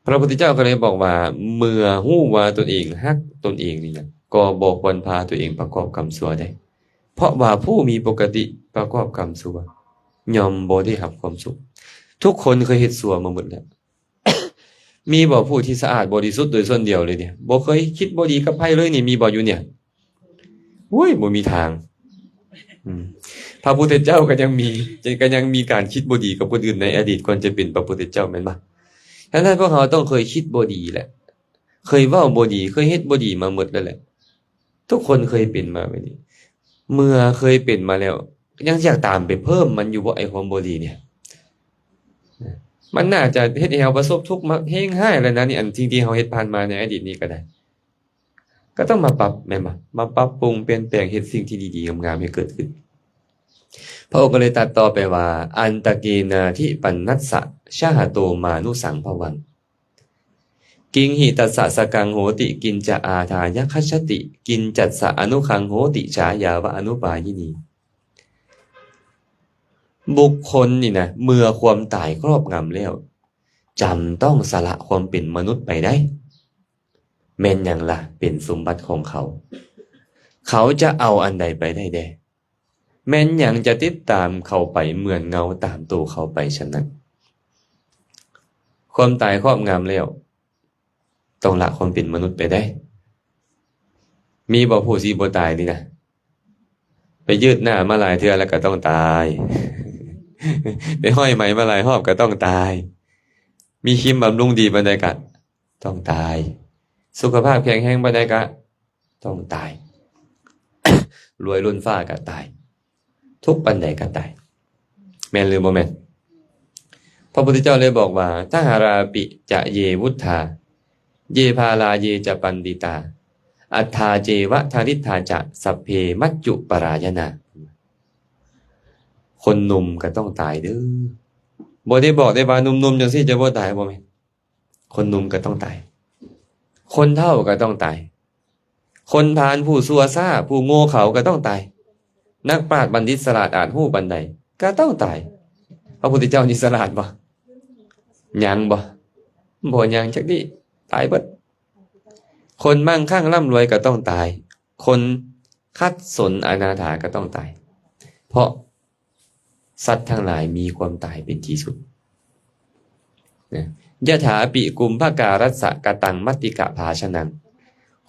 ພະພຸດທະເຈົ້າກໍເລີຍບອກວ່າ, ເມື່ອຮູ້ວ່າຕົນເອງຮັກຕົນເອງນີ້ນະ, ກໍບໍ່ຄວນພາຕົວເອງປະກອບກຳຊົ່ວໄດ້. ເພາະວ່າຜູ້ມີປົກກະຕິປະກອບກຳຊົ່ວ ຍ່ອມບໍ່ໄດ້ຮັບຄວາມສຸກ. ທຸກຄົນເຄີຍເຮັດຊົ່ວມາໝົດແລ້ວ. ມີບໍ່ຜູ້ທີ່ສະອາດບໍລິສຸດໂດຍສ່ວນດຽວເລີຍນີ້? ບໍ່ເຄີຍຄິດບໍ່ດີກັບໃຜເລີຍນີ້ ມີບໍ່ຢູ່ນີ້? ໂອ້ຍ ບໍ່ມີທາງ. ອືມ ພະພຸດທະເຈົ້າກໍຍັງມີ ກໍຍັງມີການຄິດບໍ່ດີກັບຄົນອື່ນໃນອະດີດ ກ່ອນຈະເປັນພະພຸດທະເຈົ້າ ແມ່ນບໍ່? ດັ່ງນັ້ນ ພວກເຮົາຕ້ອງເຄີຍຄິດບໍ່ດີແຫຼະ ເຄີຍເວົ້າບໍ່ດີ ເຄີຍເຮັດບໍ່ດີມາໝົດແລ້ວແຫຼະ. ທຸກຄົນເຄີຍເປັນມາແບບນີ້. ເມື່ອເຄີຍເປັນມາແລ້ວ ຍັງຢາກຕາມໄປເພີ່ມມັນຢູ່ບໍ່? ໄອ້ຄວາມບໍ່ດີນີ້ ມັນໜ້າຈະເຮັດໃຫ້ເຮົາປະສົບທຸກມາແຮງຮ້າຍແລ້ວນະ. ນີ້ ອັນສິ່ງທີ່ເຮົາເຮັດຜ່ານມາໃນອະດີດນີ້ກໍໄດ້ ກໍຕ້ອງມາປັບ ແມ່ນບໍ່? ມາປັບປຸງປ່ຽນແປງ ເຮັດສິ່ງທີ່ດີໆງາມໆໃຫ້ເກີດຂຶ້ນ. ພະອົງກໍເລີຍຕັດຕໍ່ໄປວ່າ ອັນຕະເກນາທິປັນນັດສະ ຊະຫະໂຕມານຸສັງພະວັງ ກິງຫິຕັດສະສະກັງໂຫຕິ ກິນຈະອາທາຍະຄັດສະຕິ ກິນຈັດສະອະນຸຄັງໂຫຕິ ສາຍາວະອະນຸປາຍິນີ. ບຸກຄົນນີ້ນະ ເມື່ອຄວາມຕາຍຄອບງຳແລ້ວ ຈຳຕ້ອງສະລະຄວາມເປັນມະນຸດໄປໄດ້. ແມ່ນຫຍັງລະເປັນສົມບັດຂອງເຂົາ? ເຂົາຈະເອົາອັນໃດໄປໄດ້ແດ່? ແມ່ນຫຍັງຈະຕິດຕາມເຂົາໄປເໝືອນເງົາຕາມໂຕເຂົາໄປຊັ້ນນະ? ຄວາມຕາຍຄອບງຳແລ້ວ ຕ້ອງລະຄວາມເປັນມະນຸດໄປໄດ້. ມີບໍ່ຜູ້ຊິບໍ່ຕາຍນີ້ນະ? ໄປຍືດໜ້າມາຫຼາຍເທື່ອແລ້ວກໍຕ້ອງຕາຍ. ໄປຮ້ອຍໄໝມາຫຼາຍຮອບກໍຕ້ອງຕາຍ. ມີຄຣີມບຳລຸງດີປານໃດກໍຕ້ອງຕາຍ. ສຸຂະພາບແຂງແຮງປານໃດກໍ ຕ້ອງຕາຍ. ລວຍລົ້ນຟ້າກໍຕາຍ. ທຸກປານໃດກໍຕາຍ. ແມ່ນຫຼືບໍ່ແມ່ນ? ພະພຸດທະເຈົ້າເລີຍບອກວ່າ ທະຫາຣາປິຈະເຍວຸດທາ ເຍພາລາເຍຈະປັນດິຕາ ອັດຖາເຈວະທະລິດທາຈະ ສັບເພມັດຈຸປະລາຍະນາ. ຄົນໜຸ່ມກໍຕ້ອງຕາຍເດີ້. ບໍ່ໄດ້ບອກໄດ້ວ່າໜຸ່ມໆຈັ່ງຊີ້ຈະບໍ່ຕາຍ ບໍ່ແມ່ນ. ຄົນໜຸ່ມກໍຕ້ອງຕາຍ. ຄົນເຖົ້າກໍຕ້ອງຕາຍ. ຄົນພານ ຜູ້ຊົ່ວຊ້າ ຜູ້ໂງ່ເຂົາກໍຕ້ອງຕາຍ. ນັກປາດບັນດິດສະຫຼາດອາດຮູ້ປານໃດກໍຕ້ອງຕາຍ. ພະພຸດທະເຈົ້ານີ້ສະຫຼາດບໍ່? ຍັງບໍ່? ບໍ່ຍັງຈັກດີ້. ຕາຍເບິດ. ຄົນມັ່ງຄັ່ງລ່ຳລວຍກໍຕ້ອງຕາຍ. ຄົນຂັດສົນອະນາຖາກໍຕ້ອງຕາຍ. ເພາະ ສັດທັງຫຼາຍມີຄວາມຕາຍເປັນທີ່ສຸດນະ. ຍະຖາປິກຸມພະກາລັດສະ ກະຕັງມັດຕິກະພາຊະນັງ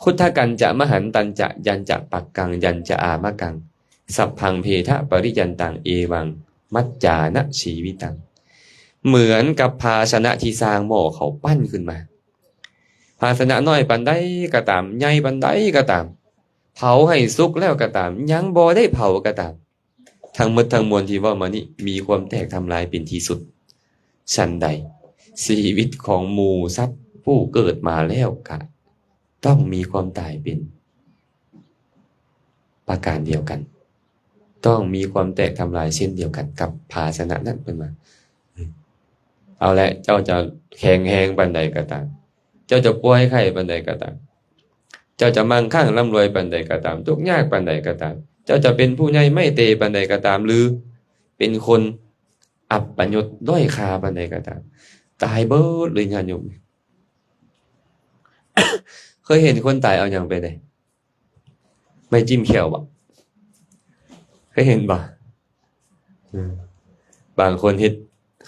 ຄຸດທະກັນຈະມະຫັນຕັນຈະ ຍັນຈະປັກກັງ ຍັນຈະອາມະກັງ ສັບພັງເພທະປະລິຍັນຕັງ ເອວັງມັດຈານະຊີວິຕັງ. ເໝືອນກັບພາຊະນະທີ່ຊ່າງໝໍ້ເຂົາປັ້ນຂຶ້ນມາ. ພາຊະນະນ້ອຍປານໃດກໍຕາມ ໃຫຍ່ປານໃດກໍຕາມ ເຜົາໃຫ້ສຸກແລ້ວກໍຕາມ ຍັງບໍ່ໄດ້ເຜົາກໍຕາມ ທັງໝົດທັງມວນທີ່ເວົ້າມານີ້ ມີຄວາມແຕກທຳລາຍເປັນທີ່ສຸດ. ສັນໃດ ຊີວິດຂອງໝູ່ສັດຜູ້ເກີດມາແລ້ວກະຕ້ອງມີຄວາມຕາຍເປັນປະການດຽວກັນ, ຕ້ອງມີຄວາມແຕກທຳລາຍເຊັ່ນດຽວກັນກັບພາຊະນະນັ້ນ. ເພິ່ນວ່າ ເອົາແຫຼະ ເຈົ້າຈະແຂງແຮງປານໃດກໍຕາມ, ເຈົ້າຈະປ່ວຍໄຂ້ປານໃດກໍຕາມ, ເຈົ້າຈະມັ່ງຄັ່ງລ່ຳລວຍປານໃດກໍຕາມ, ທຸກຍາກປານໃດກໍຕາມ, ເຈົ້າຈະເປັນຜູ້ໃຫຍ່ໄມ້ເຕປານໃດກໍຕາມ ຫຼື ເປັນຄົນອັບປະຍົດດ້ອຍຄ່າປານໃດກໍຕາມ, ຕາຍເບິດເລີຍ ຍາດໂຍມ. ເຄີຍເຫັນຄົນຕາຍເອົາຫຍັງໄປແດ່? ໄມ້ຈິ້ມແຂ້ວບໍ? ເຄີຍເຫັນບໍ? ເອີ ບາງຄົນເຮັດ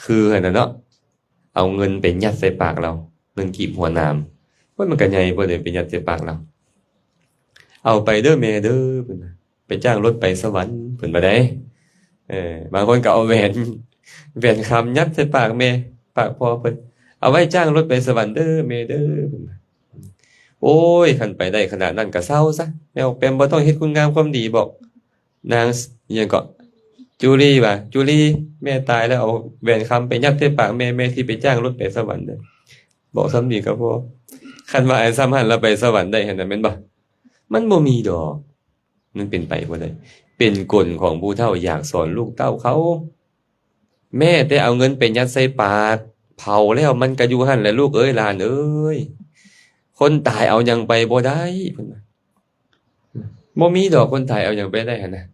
ຄືຫັ້ນນະເນາະ, ເອົາເງິນໄປຍັດໃສ່ປາກລາວ, ເງິນກີບຫົວໜາມ. ໂອ້ຍ ມັນກະໃຫຍ່ໂພດເດ ໄປຍັດໃສ່ປາກລາວ. ເອົາໄປເດີແມ່ເດີ ເພິ່ນວ່າ, ໄປຈ້າງລົດໄປສະຫວັນ ເພິ່ນວ່າໄດ໋. ເອີ ບາງຄົນກໍເອົາແຫວນ ແຫວນຄຳຍັດໃສ່ປາກແມ່ ປາກພໍ່ເພິ່ນ, ເອົາໄວ້ຈ້າງລົດໄປສະຫວັນເດີແມ່ເດີ ເພິ່ນວ່າ. ໂອ້ຍ ຄັນໄປໄດ້ຂະໜາດນັ້ນກໍເຊົາຊະ ແມ່ອອກແປມ, ບໍ່ຕ້ອງເຮັດຄຸນງາມຄວາມດີບອກ. ນາງ ອີ່ຫຍັງເກາະ ຈູລີວ່າ ຈູລີ ແມ່ຕາຍແລ້ວ ເອົາແຫວນຄຳໄປຍັດໃສ່ປາກແມ່, ແມ່ຊິໄປຈ້າງລົດໄປສະຫວັນເດີ. ບອກສ່ຳນີ້ກໍພໍ. ຄັນວ່າອັນສ່ຳຫັ້ນລະໄປສະຫວັນໄດ້ຫັ້ນນະ ແມ່ນບໍ່? ມັນບໍ່ມີດອກ, ມັນເປັນໄປບໍ່ໄດ້. ເປັນກົນຂອງຜູ້ເຖົ້າຢາກສອນລູກເຕົ້າເຂົາ. ແມ້ແຕ່ເອົາເງິນໄປຍັດໃສ່ປາກ ເຜົາແລ້ວມັນກໍຢູ່ຫັ້ນແຫຼະ ລູກເອີຍ ຫຼານເອີຍ. ຄົນຕາຍເອົາຫຍັງໄປບໍ່ໄດ້ ເພິ່ນວ່າ. ບໍ່ມີດອກ ຄົນຕາຍເອົາຫຍັງໄປໄດ້ຫັ້ນນະ.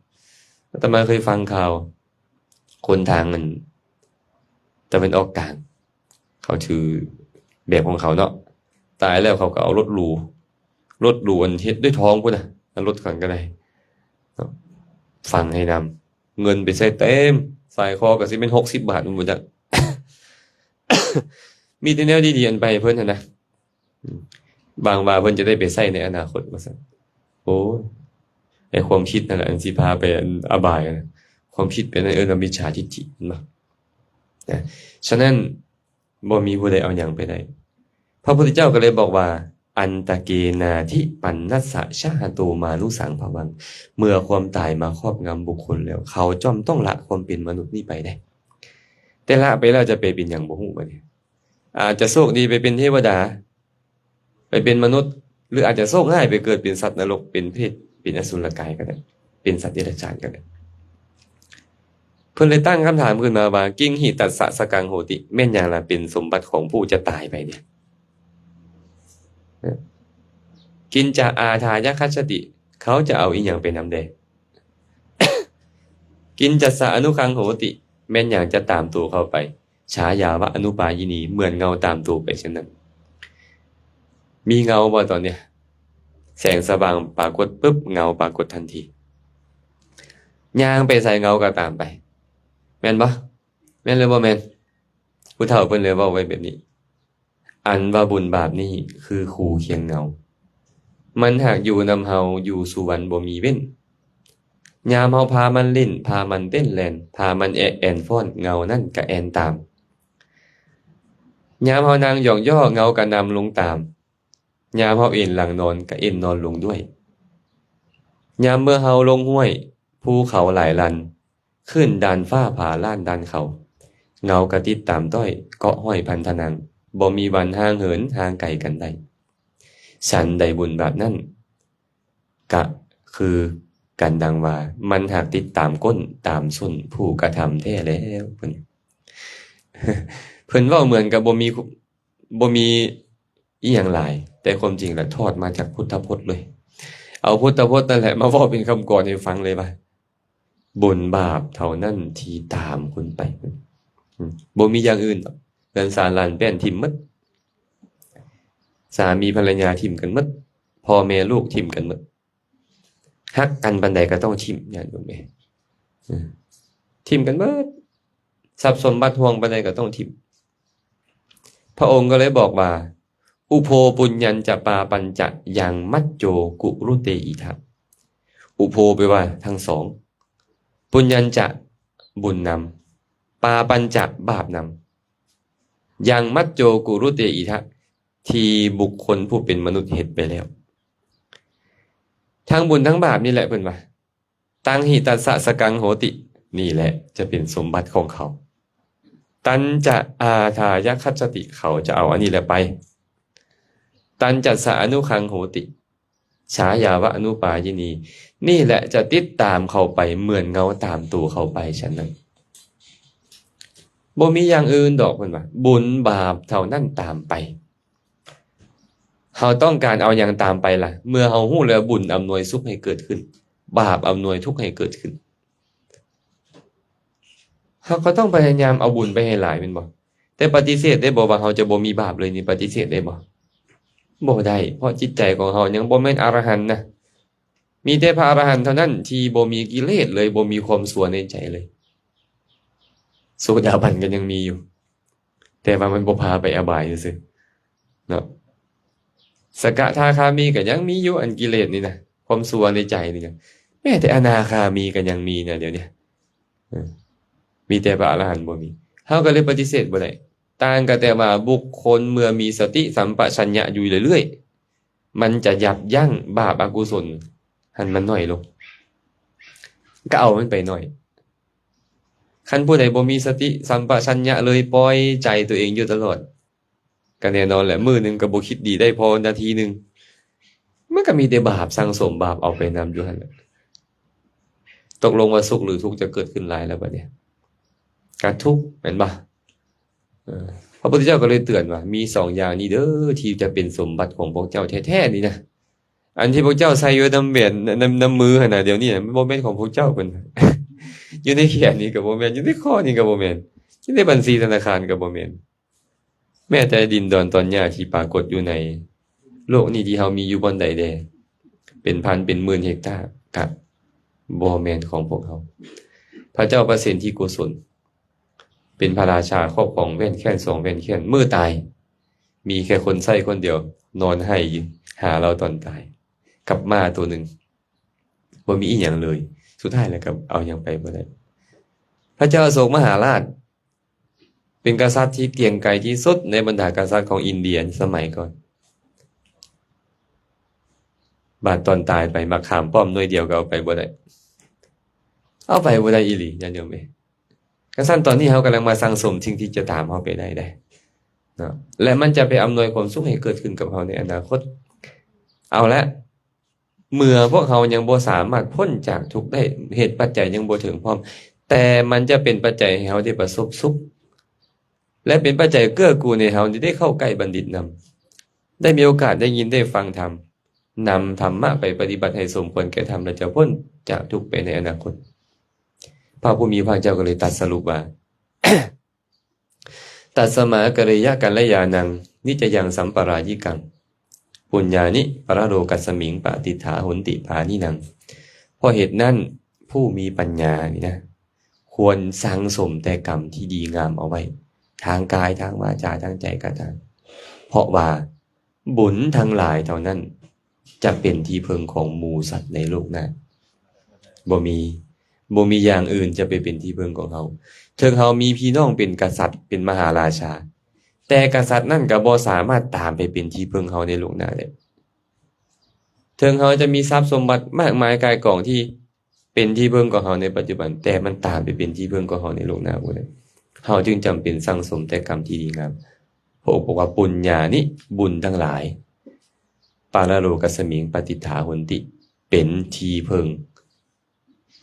ອາດຕະມາເຄີຍຟັງຂ່າວ ຄົນທາງອັນຕາເວັນອອກກາງ ເຂົາຖືແບບຂອງເຂົາເນາະ, ຕາຍແລ້ວເຂົາກໍເອົາລົດຫຼູ ລົດຫຼູອັນເຮັດດ້ວຍທອງພຸ້ນນະ, ລົດຄັນກໍໄດ້ເນາະ, ຝັງໃຫ້ນຳ ເງິນໄປໃສ່ເຕັມ ສາຍຄໍກໍຊິແມ່ນຫົກສິບບາດ ມັນບໍ່ຈັກ ມີແຕ່ແນວດີໆ ອັນໄປໃຫ້ເພິ່ນຫັ້ນນະ. ຫວັງວ່າເພິ່ນຈະໄດ້ໄປໃຊ້ໃນອະນາຄົດວ່າຊັ້ນ. ໂອ້ຍ ໄອ້ຄວາມຄິດນັ້ນແຫຼະ ອັນຊິພາໄປອັນອະບາຍນະ ຄວາມຄິດແບບນັ້ນເອີ້ນວ່າມິດສາທິດຖິ ເຫັນບໍ່? ນະ ສະນັ້ນ ບໍ່ມີຜູ້ໃດເອົາຫຍັງໄປໄດ້. ພະພຸດທະເຈົ້າກໍເລີຍບອກວ່າ ອັນຕະເກນາທິປັນນັດສະຊາຫະໂຕມານຸສັງພະວັງ ເມື່ອຄວາມຕາຍມາຄອບງຳບຸກຄົນແລ້ວ ເຂົາຍ່ອມຕ້ອງລະຄວາມເປັນມະນຸດນີ້ໄປເດ້. ແຕ່ລະໄປແລ້ວຈະໄປເປັນຫຍັງບໍ່ຮູ້ບັດນີ້ ອາດຈະໂຊກດີໄປເປັນເທວະດາ ໄປເປັນມະນຸດ ຫຼືອາດຈະໂຊກຮ້າຍໄປເກີດເປັນສັດນະລົກ ເປັນເປດ ເປັນອະສຸລະກາຍກໍໄດ້ ເປັນສັດເດຍລະຈານກໍໄດ້. ເພິ່ນເລີຍຕັ້ງຄຳຖາມຂຶ້ນມາວ່າ ກິງຫິຕັດສະສະກັງໂຫຕິ ແມ່ນຫຍັງລະເປັນສົມບັດຂອງຜູ້ຈະຕາຍໄປນີ້? ກິນຈະອາທາຍະຄັດສະຕິ ເຂົາຈະເອົາອີ່ຫຍັງໄປນຳແດ່? ກິນຈັດສະອະນຸຄັງໂຫຕິ ແມ່ນຫຍັງຈະຕາມໂຕເຂົາໄປ? ຊາຍາວະອະນຸປາຍິນີ ເໝືອນເງົາຕາມໂຕໄປເຊັ່ນນັ້ນ. ມີເງົາບໍ່ຕອນນີ້? ແສງສະຫວ່າງປາກົດປຶບ ເງົາປາກົດທັນທີ. ຍ່າງໄປໃສເງົາກໍຕາມໄປ. ແມ່ນບໍ່? ແມ່ນຫຼືບໍ່ແມ່ນ? ຜູ້ເຖົ້າເພິ່ນເລີຍເວົ້າໄວ້ແບບນີ້. ອັນວ່າບຸນບາບນີ້ຄືຄູ່ຄຽງເງົາ. ມັນຫາກຢູ່ນຳເຮົາຢູ່ສູ່ວັນບໍ່ມີເວັ້ນ. ຍາມເຮົາພາມັນຫຼິ້ນ, ພາມັນເຕັ້ນແລ່ນ, ພາມັນແອະແອນຟ້ອນ, ເງົານັ້ນກະແອນຕາມ. ຍາມເຮົານັ່ງຫຍອກລໍ້, ເງົາກະນຳລົງຕາມ. ຍາມເຮົາເອນຫຼັງນອນ, ກະເອນນອນລົງດ້ວຍ. ຍາມເມື່ອເຮົາລົງຫ້ວຍ, ພູເຂົາຫຼາຍລັນ, ຂຶ້ນດ່ານຟ້າຜາລ້ານດ່ານເຂົາ, ເງົາກະຕິດຕາມຕ້ອຍ, ເກາະຫ້ອຍພັນທະນັງ, ບໍ່ມີວັນຫ່າງເຫີນຫ່າງໄກກັນໄດ້. ສັນໃດບຸນບາບນັ້ນ ກະຄືກັນດັ່ງວ່າ ມັນຫາກຕິດຕາມກົ້ນຕາມສົ້ນຜູ້ກະທຳແທ້ແລ້ວ. ເພິ່ນ ເພິ່ນເວົ້າເໝືອນກັບບໍ່ມີ ບໍ່ມີອີ່ຫຍັງຫຼາຍ, ແຕ່ຄວາມຈິງລະຖອດມາຈາກພຸດທະພົດເລີຍ. ເອົາພຸດທະພົດນັ້ນແຫຼະມາເວົ້າເປັນຄຳກອນໃຫ້ຟັງເລີຍວ່າ ບຸນບາບເທົ່ານັ້ນທີ່ຕາມຄົນໄປ. ອືມ ບໍ່ມີຢ່າງອື່ນດອກ. ເຮືອນຊານລານແປ້ນຖິ້ມໝົດ. ສາມີພັນລະຍາຖິ້ມກັນໝົດ. ພໍ່ແມ່ລູກຖິ້ມກັນໝົດ. ຮັກກັນປານໃດກໍຕ້ອງຖິ້ມ, ຍາດໂຍມເອີຍ. ເອີ ຖິ້ມກັນເບິດ. ຊັບສົມບັດຫ່ວງປານໃດກໍຕ້ອງຖິ້ມ. ພະອົງກໍເລີຍບອກວ່າ ອຸໂພປຸນຍັນຈະປາປັນຈະ ຍັງມັດໂຈກຸລຸເຕອິທະ. ອຸໂພແປວ່າທັງສອງ, ປຸນຍັນຈະ ບຸນນຳ, ປາປັນຈະ ບາບນຳ, ຍັງມັດໂຈກຸລຸເຕອິທະ ທີ່ບຸກຄົນຜູ້ເປັນມະນຸດເຮັດໄປແລ້ວ. ທັງບຸນທັງບາບນີ້ແຫຼະ ເພິ່ນວ່າ ຕັງຫິຕັດສະສະກັງໂຫຕິ ນີ້ແຫຼະຈະເປັນສົມບັດຂອງເຂົາ. ຕັນຈະອາທາຍະຄັດສະຕິ ເຂົາຈະເອົາອັນນີ້ແຫຼະໄປ. ຕັນຈັດສະອະນຸຄັງໂຫຕິ ຊາຍາວະອະນຸປາຍິນີ ນີ້ແຫຼະຈະຕິດຕາມເຂົາໄປເໝືອນເງົາຕາມໂຕເຂົາໄປ. ສະນັ້ນ ບໍ່ມີຢ່າງອື່ນດອກ ເພິ່ນວ່າ ບຸນບາບເທົ່ານັ້ນຕາມໄປ. ເຮົາຕ້ອງການເອົາຫຍັງຕາມໄປລະ? ເມື່ອເຮົາຮູ້ແລ້ວ ບຸນອຳນວຍສຸກໃຫ້ເກີດຂຶ້ນ, ບາບອຳນວຍທຸກໃຫ້ເກີດຂຶ້ນ. ເຮົາກໍຕ້ອງພະຍາຍາມເອົາບຸນໄປໃຫ້ຫຼາຍແມ່ນບໍ່? ແຕ່ປະຕິເສດໄດ້ບໍ່ວ່າເຮົາຈະບໍ່ມີບາບເລີຍນີ້? ປະຕິເສດໄດ້ບໍ່? ບໍ່ໄດ້, ເພາະຈິດໃຈຂອງເຮົາຍັງບໍ່ແມ່ນອະລະຫັນນະ. ມີແຕ່ພະອະລະຫັນເທົ່ານັ້ນທີ່ບໍ່ມີກິເລດເລີຍ, ບໍ່ມີຄວາມຊົ່ວໃນໃຈເລີຍ. ໂສດາບັນກໍຍັງມີຢູ່. ແຕ່ວ່າມັນບໍ່ພາໄປອະບາຍຊື່ໆເນາະ. ສະກະທາຄາມີກໍຍັງມີຢູ່ ອັນກິເລດນີ້ນະ, ຄວາມຊົ່ວໃນໃຈນີ້ນະ. ແມ້ແຕ່ອະນາຄາມີກໍຍັງມີນະດຽວນີ້. ເອີ ມີແຕ່ພະອະລະຫັນບໍ່ມີ. ເຮົາກໍເລີຍປະຕິເສດບໍ່ໄດ້. ຕ່າງກໍແຕ່ວ່າບຸກຄົນເມື່ອມີສະຕິສຳປະຊັນຍະຢູ່ເລື້ອຍໆ ມັນຈະຢັບຢັ້ງບາບອະກຸສົນຫັ້ນມັນໜ້ອຍລົງ, ກໍເອົາມັນໄປໜ້ອຍ. ຄັນຜູ້ໃດບໍ່ມີສະຕິສຳປະຊັນຍະເລີຍ, ປ່ອຍໃຈຕົວເອງຢູ່ຕະຫຼອດ, ກໍແນ່ນອນແຫຼະ, ມື້ໜຶ່ງກໍບໍ່ຄິດດີໄດ້ພໍນາທີໜຶ່ງ, ມັນກໍມີແຕ່ບາບ, ສັ່ງສົມບາບເອົາໄປນຳຢູ່ຫັ້ນແຫຼະ. ຕົກລົງວ່າສຸກຫຼືທຸກຈະເກີດຂຶ້ນຫຼາຍແລ້ວບັດນີ້? ກໍທຸກ, ແມ່ນບໍ່? ເອີ ພະພຸດທະເຈົ້າກໍເລີຍເຕືອນວ່າ ມີສອງຢ່າງນີ້ເດີ ທີ່ຈະເປັນສົມບັດຂອງພວກເຈົ້າແທ້ໆນີ້ນະ. ອັນທີ່ພວກເຈົ້າໃສ່ຢູ່ນຳແຫວນ ນຳ ນຳມືຫັ້ນນະ, ດຽວນີ້ນະ ມັນບໍ່ແມ່ນຂອງພວກເຈົ້າເພິ່ນ. ຢູ່ໃນແຂນນີ້ກໍບໍ່ແມ່ນ, ຢູ່ໃນຄໍນີ້ກໍບໍ່ແມ່ນ, ຢູ່ໃນບັນຊີທະນາຄານກໍບໍ່ແມ່ນ. ແມ້ແຕ່ດິນດອນຕອນຫຍ້າທີ່ປາກົດຢູ່ໃນໂລກນີ້ ທີ່ເຮົາມີຢູ່ບ່ອນໃດແດ່ ເປັນພັນເປັນໝື່ນເຮັກຕາ ກະ ບໍ່ແມ່ນຂອງພວກເຮົາ. ພະເຈົ້າປະເສນທິໂກສົນ ເປັນພະລາຊາຄອບຄອງແວ່ນແຄ້ນສອງແວ່ນແຄ້ນ, ມື້ຕາຍມີແຄ່ຄົນໃຊ້ຄົນດຽວ ນອນໄຫ້ຫາລາວຕອນຕາຍ ກັບມ້າໂຕໜຶ່ງ. ບໍ່ມີອີ່ຫຍັງເລີຍ. ສຸດທ້າຍແລ້ວກໍເອົາຫຍັງໄປບໍ່ໄດ້. ພະເຈົ້າອະໂສກມະຫາລາດ ເປັນກະສັດທີ່ກຽງໄກທີ່ສຸດໃນບັນດາກະສັດຂອງອິນເດຍໃນສະໄໝກ່ອນ. ບາດຕອນຕາຍໄປ ໝາກຂາມປ້ອມໜ່ວຍດຽວກໍເອົາໄປບໍ່ໄດ້. ເອົາໄປບໍ່ໄດ້ອີ່ຫຼີ ຍາດໂຍມເອີຍ. ກະຊັ້ນຕອນນີ້ເຮົາກຳລັງມາສັ່ງສົມສິ່ງທີ່ຈະຕາມເຮົາໄປໄດ້ເດ້ ເນາະ ແລະ ມັນຈະໄປອຳນວຍຄວາມສຸກໃຫ້ເກີດຂຶ້ນກັບເຮົາໃນອະນາຄົດ. ເອົາລະ ເມື່ອພວກເຮົາຍັງບໍ່ສາມາດພົ້ນຈາກທຸກໄດ້, ເຫດປັດໄຈຍັງບໍ່ເຖິງພ້ອມ, ແຕ່ມັນຈະເປັນປັດໄຈໃຫ້ເຮົາໄດ້ປະສົບສຸກ ແລະ ເປັນປັດໄຈເກື້ອກູນໃຫ້ເຮົາໄດ້ເຂົ້າໃກ້ບັນດິດນຳ, ໄດ້ມີໂອກາດໄດ້ຍິນໄດ້ຟັງທຳ, ນຳທຳມະໄປປະຕິບັດໃຫ້ສົມຄວນແກ່ທຳ ແລະ ຈະພົ້ນຈາກທຸກໄປໃນອະນາຄົດ. ພະຜູ້ມີພະພາກເຈົ້າກໍເລີຍຕັດສະຫຼຸບວ່າ ຕັດສະມາ ກະເລຍະກັນລະຍານັງ ນິດຈະຍັງສຳປະລາຍິກັງ ປຸນຍານິ ປະລະໂລກັດສະມິງ ປະຕິດຖາຫົນຕິ ປານິນັງ. ເພາະເຫດນັ້ນ ຜູ້ມີປັນຍານີ້ນະ ຄວນສັງສົມແຕ່ກຳທີ່ດີງາມເອົາໄວ້ ທາງກາຍ ທາງວາຈາ ທາງໃຈກໍຕາມ. ເພາະວ່າ ບຸນທັງຫຼາຍເທົ່ານັ້ນ ຈະເປັນທີ່ເພິ່ງຂອງໝູ່ສັດໃນໂລກໜ້າ. ບໍ່ມີ, ບໍ່ມີຢ່າງອື່ນຈະໄປເປັນທີ່ເພິ່ງຂອງເຮົາ. ເຖິງເຮົາມີພີ່ນ້ອງເປັນກະສັດ, ເປັນມະຫາລາຊາ, ແຕ່ກະສັດນັ້ນກໍບໍ່ສາມາດຕາມໄປເປັນທີ່ເພິ່ງເຮົາໃນໂລກໜ້າໄດ້. ເຖິງເຮົາຈະມີຊັບສົມບັດມາກມາຍກາຍກອງທີ່ ເປັນທີ່ເພິ່ງຂອງເຮົາໃນປັດຈຸບັນ, ແຕ່ມັນຕາມໄປເປັນທີ່ເພິ່ງຂອງເຮົາໃນໂລກໜ້າບໍ່ໄດ້. ເຮົາຈຶ່ງຈຳເປັນສັ່ງສົມແຕ່ກຳທີ່ດີງາມ. ພະອົງບອກວ່າ ປຸນຍານິ ບຸນທັງຫຼາຍ, ປະລະໂລກັດສະມິງ ປະຕິດຖາຫົນຕິ ເປັນທີ່ເພິ່ງ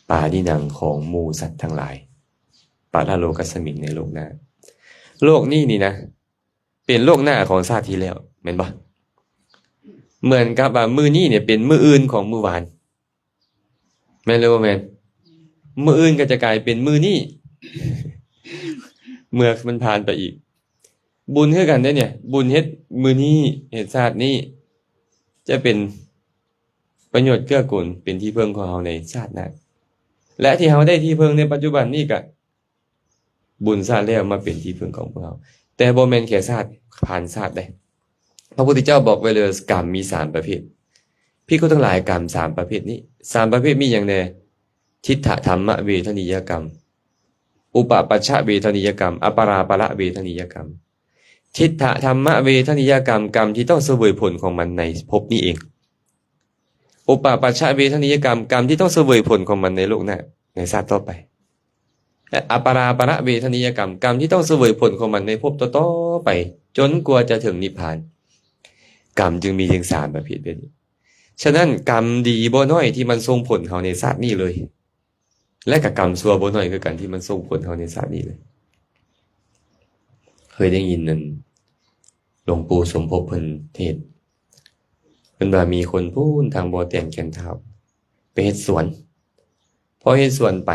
ປານິນັງຂອງໝູ່ສັດທັງຫຼາຍ. ປະລະໂລກັດສະມິງ ໃນໂລກໜ້າ. ໂລກນີ້ນີ້ນະ ເປັນໂລກໜ້າຂອງຊາດທີ່ແລ້ວ ແມ່ນບໍ່? ເໝືອນກັບວ່າມື້ນີ້ນີ້ເປັນມື້ອື່ນຂອງມື້ວານ. ແມ່ນຫຼືບໍ່ແມ່ນ? ມື້ອື່ນກໍຈະກາຍເປັນມື້ນີ້ ເມື່ອມັນຜ່ານໄປອີກ. ບຸນຄືກັນເດ້ນີ້, ບຸນເຮັດມື້ນີ້, ເຮັດຊາດນີ້ ຈະເປັນປະໂຫຍດເກື້ອກູນ, ເປັນທີ່ເພິ່ງຂອງເຮົາໃນຊາດໜ້າ. ແລະ ທີ່ເຮົາໄດ້ທີ່ເພິ່ງໃນປັດຈຸບັນນີ້ກະ ບຸນຊາດແລ້ວມາເປັນທີ່ເພິ່ງຂອງພວກເຮົາ, ແຕ່ບໍ່ແມ່ນແຄ່ຊາດຜ່ານຊາດເດ້. ພະພຸດທະເຈົ້າບອກໄວ້ເລີຍ ກຳມີສາມປະເພດ. ພິກຂຸທັງຫຼາຍ, ກຳສາມປະເພດນີ້, ສາມປະເພດມີຫຍັງແດ່? ທິດຖະທຳມະເວທະນີຍະກຳ, ອຸປະປັດຊະເວທະນີຍະກຳ, ອະປະລາປະລະເວທະນີຍະກຳ. ທິດຖະທຳມະເວທະນີຍະກຳ, ກຳທີ່ຕ້ອງສະເຫວີຍຜົນຂອງມັນໃນພົບນີ້ເອງ. ອຸປະປັດຊະເວທະນີຍະກຳ, ກຳທີ່ຕ້ອງສະເຫວີຍຜົນຂອງມັນໃນໂລກໜ້າ, ໃນຊາດຕໍ່ໄປ. ແລະ ອະປະລາປະລະເວທະນີຍະກຳ, ກຳທີ່ຕ້ອງສະເຫວີຍຜົນຂອງມັນໃນພົບຕໍ່ໆໄປ, ຈົນກວ່າຈະເຖິງນິບພານ. ກຳຈຶ່ງມີເຖິງສາມປະເພດແບບນີ້. ສະນັ້ນ ກຳດີບໍ່ໜ້ອຍທີ່ມັນສົ່ງຜົນເຮົາໃນຊາດນີ້ເລີຍ. ແລະ ກໍກຳຊົ່ວບໍ່ໜ້ອຍຄືກັນທີ່ມັນສົ່ງຜົນເຮົາໃນຊາດນີ້ເລີຍ. ເຄີຍໄດ້ຍິນນັ້ນ ຫຼວງປູ່ສົມພົບເພິ່ນເທດ, ເພິ່ນວ່າມີຄົນພຸ້ນທາງບໍ່ແຕນແກ່ນທ້າວ ໄປເຮັດສວນ. ພໍເຮັດສວນໄປ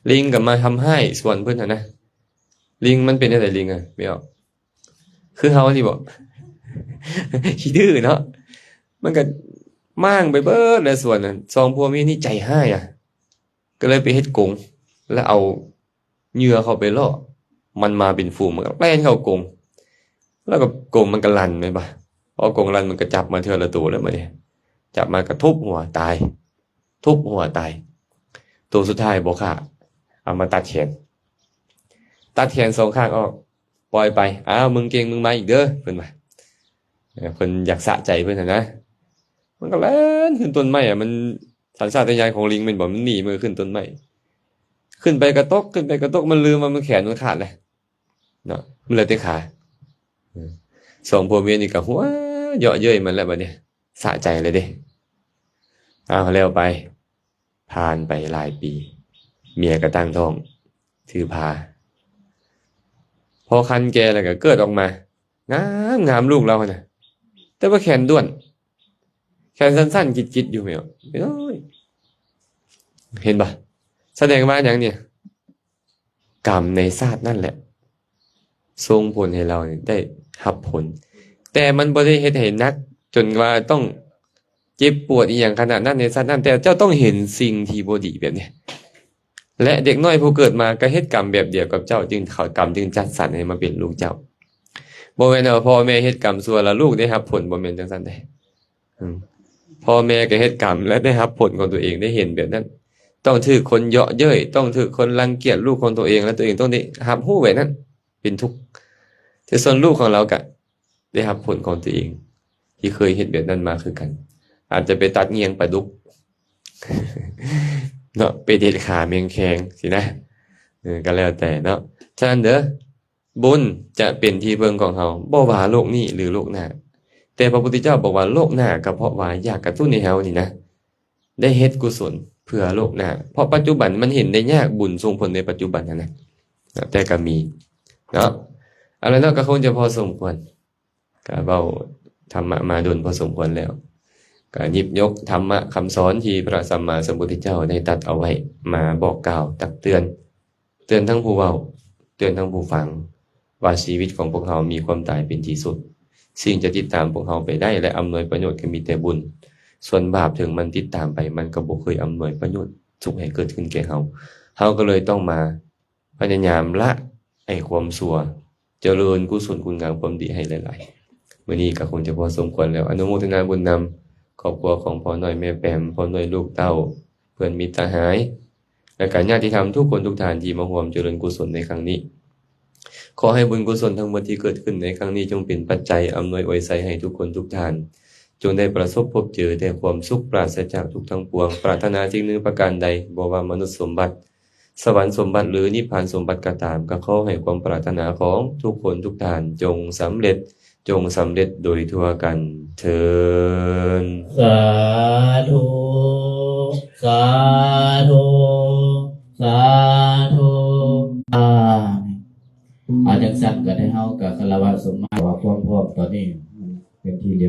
ລິງກໍມາທຳຮ້າຍສວນເພິ່ນຫັ້ນນະ. ລິງມັນເປັນຈັ່ງໃດ ລິງອະ? ແມ່ນບໍ່? ຄືເຮົານີ້ບໍ? ຂີ້ດື້ເນາະ. ມັນກໍມ້າງໄປເບິດແລ້ວສວນນັ້ນ. ສອງຜົວເມຍນີ້ໃຈຮ້າຍອະ, ກໍເລີຍໄປເຮັດກົງ ແລ້ວເອົາເຫຍື່ອເຂົ້າໄປລໍ້. ມັນມາເປັນຝູງ, ມັນກໍແລ່ນເຂົ້າກົງ, ແລ້ວກໍກົງມັນກໍລັນແມ່ນບໍ່? ພໍກົງລັນ ມັນກໍຈັບມາເທື່ອລະໂຕແລ້ວບັດນີ້. ຈັບມາກໍທຸບຫົວຕາຍ, ທຸບຫົວຕາຍ. ໂຕສຸດທ້າຍບໍ່ຂ້າ, ເອົາມາຕັດແຂນ. ຕັດແຂນສອງຂ້າງອອກ, ປ່ອຍໄປ. ອ້າວ ມຶງເກັ່ງ ມຶງມາອີກເດີ ເພິ່ນວ່າ. ເອີ ເພິ່ນຢາກສະໃຈເພິ່ນຫັ້ນນະ. ມັນກໍແລ່ນຂຶ້ນຕົ້ນໄມ້ອະ, ມັນສັນຊາດຕະຍານຂອງລິງແມ່ນບໍ່? ມັນໜີ ມັນກໍຂຶ້ນຕົ້ນໄມ້. ຂຶ້ນໄປກະຕົກ, ຂຶ້ນໄປກະຕົກ, ມັນລືມວ່າມັນແຂນມັນຂາດແລ້ວເນາະ, ມັນເຫຼືອແຕ່ຂາ. ເອີ ສອງຜົວເມຍນີ້ກໍຫົວເຍາະເຍີ້ຍມັນແລ້ວບັດນີ້, ສະໃຈເລີຍເດ້. ອ້າວ ແລ້ວໄປ. ຜ່ານໄປຫຼາຍປີ, ເມຍກໍຕັ້ງທ້ອງ, ຖືພາ. ພໍຄັນແກ່ແລ້ວກໍເກີດອອກມາ, ງາມໆ ລູກລາວຫັ້ນນະ, ແຕ່ວ່າແຂນດ້ວນ, ແຂນສັ້ນໆ ກິດໆ ຢູ່ແມ່. ເຫັນບໍ່? ສະແດງວ່າຫຍັງນີ້? ກຳໃນຊາດນັ້ນແຫຼະ ສົ່ງຜົນໃຫ້ເຮົາໄດ້ຮັບຜົນ, ແຕ່ມັນບໍ່ໄດ້ເຮັດໃຫ້ໜັກຈົນວ່າຕ້ອງ ເຈັບປວດອີ່ຫຍັງຂະໜາດນັ້ນໃນຊາດນັ້ນ, ແຕ່ເຈົ້າຕ້ອງເຫັນສິ່ງທີ່ບໍ່ດີແບບນີ້. ແລະ ເດັກນ້ອຍຜູ້ເກີດມາກໍເຮັດກຳແບບດຽວກັບເຈົ້າ, ຈຶ່ງເຂົາ ກຳຈຶ່ງຈັດສັນໃຫ້ມາເປັນລູກເຈົ້າ. ບໍ່ແມ່ນວ່າພໍ່ແມ່ເຮັດກຳຊົ່ວແລ້ວລູກໄດ້ຮັບຜົນ, ບໍ່ແມ່ນຈັ່ງຊັ້ນເດ້. ອືມ ພໍ່ແມ່ກໍເຮັດກຳ ແລະ ໄດ້ຮັບຜົນຂອງຕົວເອງ, ໄດ້ເຫັນແບບນັ້ນ. ຕ້ອງຖືກຄົນເຍາະເຍີ້ຍ, ຕ້ອງຖືກຄົນລັງກຽດລູກຂອງຕົວເອງ, ແລະ ຕົວເອງຕ້ອງໄດ້ຮັບຮູ້ແບບນັ້ນ, ເປັນທຸກ. ແຕ່ສ່ວນລູກຂອງລາວກະໄດ້ຮັບຜົນຂອງຕົວເອງ ທີ່ເຄີຍເຮັດແບບນັ້ນມາຄືກັນ. ອາດຈະໄປຕັດງຽງປາດຸກ ເນາະ, ໄປເດັດຂາແມງແຄງຊີ້ນະ, ເອີ ກໍແລ້ວແຕ່ເນາະ. ສະນັ້ນເດີ ບຸນຈະເປັນທີ່ເພິ່ງຂອງເຮົາ ບໍ່ວ່າໂລກນີ້ ຫຼື ໂລກໜ້າ. ແຕ່ພະພຸດທະເຈົ້າບອກວ່າໂລກໜ້າ ກໍເພາະວ່າຢາກກະຕຸ້ນໃຫ້ເຮົານີ້ນະ ໄດ້ເຮັດກຸສົນເພື່ອໂລກໜ້າ, ເພາະປັດຈຸບັນມັນເຫັນໄດ້ຍາກ ບຸນສົ່ງຜົນໃນປັດຈຸບັນຫັ້ນນະ, ແຕ່ກໍມີເນາະ. ເອົາລະເນາະ, ກໍຄົງຈະພໍສົມຄວນ, ກໍເວົ້າທຳມະມາດົນພໍສົມຄວນແລ້ວ, ກໍຫຍິບຍົກທຳມະຄຳສອນທີ່ພະສຳມາສຳພຸດທະເຈົ້າໄດ້ຕັດເອົາໄວ້ມາບອກກ່າວຕັກເຕືອນ. ເຕືອນທັງຜູ້ເວົ້າ, ເຕືອນທັງຜູ້ຟັງ ວ່າຊີວິດຂອງພວກເຮົາມີຄວາມຕາຍເປັນທີ່ສຸດ. ສິ່ງຈະຕິດຕາມພວກເຮົາໄປໄດ້ ແລະ ອຳນວຍປະໂຫຍດກໍມີແຕ່ບຸນ. ສ່ວນບາບເຖິງມັນຕິດຕາມໄປ, ມັນກໍບໍ່ເຄີຍອຳນວຍປະໂຫຍດສຸກໃຫ້ເກີດຂຶ້ນແກ່ເຮົາ. ເຮົາກໍເລີຍຕ້ອງມາພະຍາຍາມລະໄອ້ຄວາມຊົ່ວ, ຈະເລີນກຸສົນຄຸນງາມຄວາມດີໃຫ້ຫຼາຍໆ. ມື້ນີ້ກໍຄົງຈະພໍສົມຄວນແລ້ວ. ອະນຸໂມທະນາບຸນນຳຄອບຄົວຂອງພໍ່ນ້ອຍແມ່ແປມ, ພໍ່ນ້ອຍລູກເຕົ້າ, ເພື່ອນມິດສະຫາຍ ແລະ ກະຍາດຕິທຳທຸກຄົນທຸກທ່ານທີ່ມາຮ່ວມຈະເລີນກຸສົນໃນຄັ້ງນີ້. ຂໍໃຫ້ບຸນກຸສົນທັງໝົດທີ່ເກີດຂຶ້ນໃນຄັ້ງນີ້ ຈົ່ງເປັນປັດໄຈອຳນວຍອວຍໄຊໃຫ້ທຸກຄົນທຸກທ່ານ ຈົ່ງໄດ້ປະສົບພົບເຈີແຕ່ຄວາມສຸກ ປາສະຈາກທຸກທັງປວງ. ປາດຖະໜາສິ່ງໜຶ່ງປະການໃດ, ບໍ່ວ່າມະນຸດສົມບັດ, ສະຫວັນສົມບັດ ຫຼື ນິບພານສົມບັດກໍຕາມ, ກໍຂໍໃຫ້ຄວາມປາດຖະໜາຂອງທຸກຄົນທຸກທ່ານຈົ່ງສຳເລັດ, ຈົ່ງສຳເລັດໂດຍທົ່ວກັນເທີ້ນ. ສາທຸ ສາທຸ ສາທຸ. ອາ ອາ ຈັ່ງຊັ້ນກໍໄດ້ ເຮົາກໍຄາລະວະສົມມາ ວ່າຄວາມພ້ອມຕອນນີ້ເປັນທີ່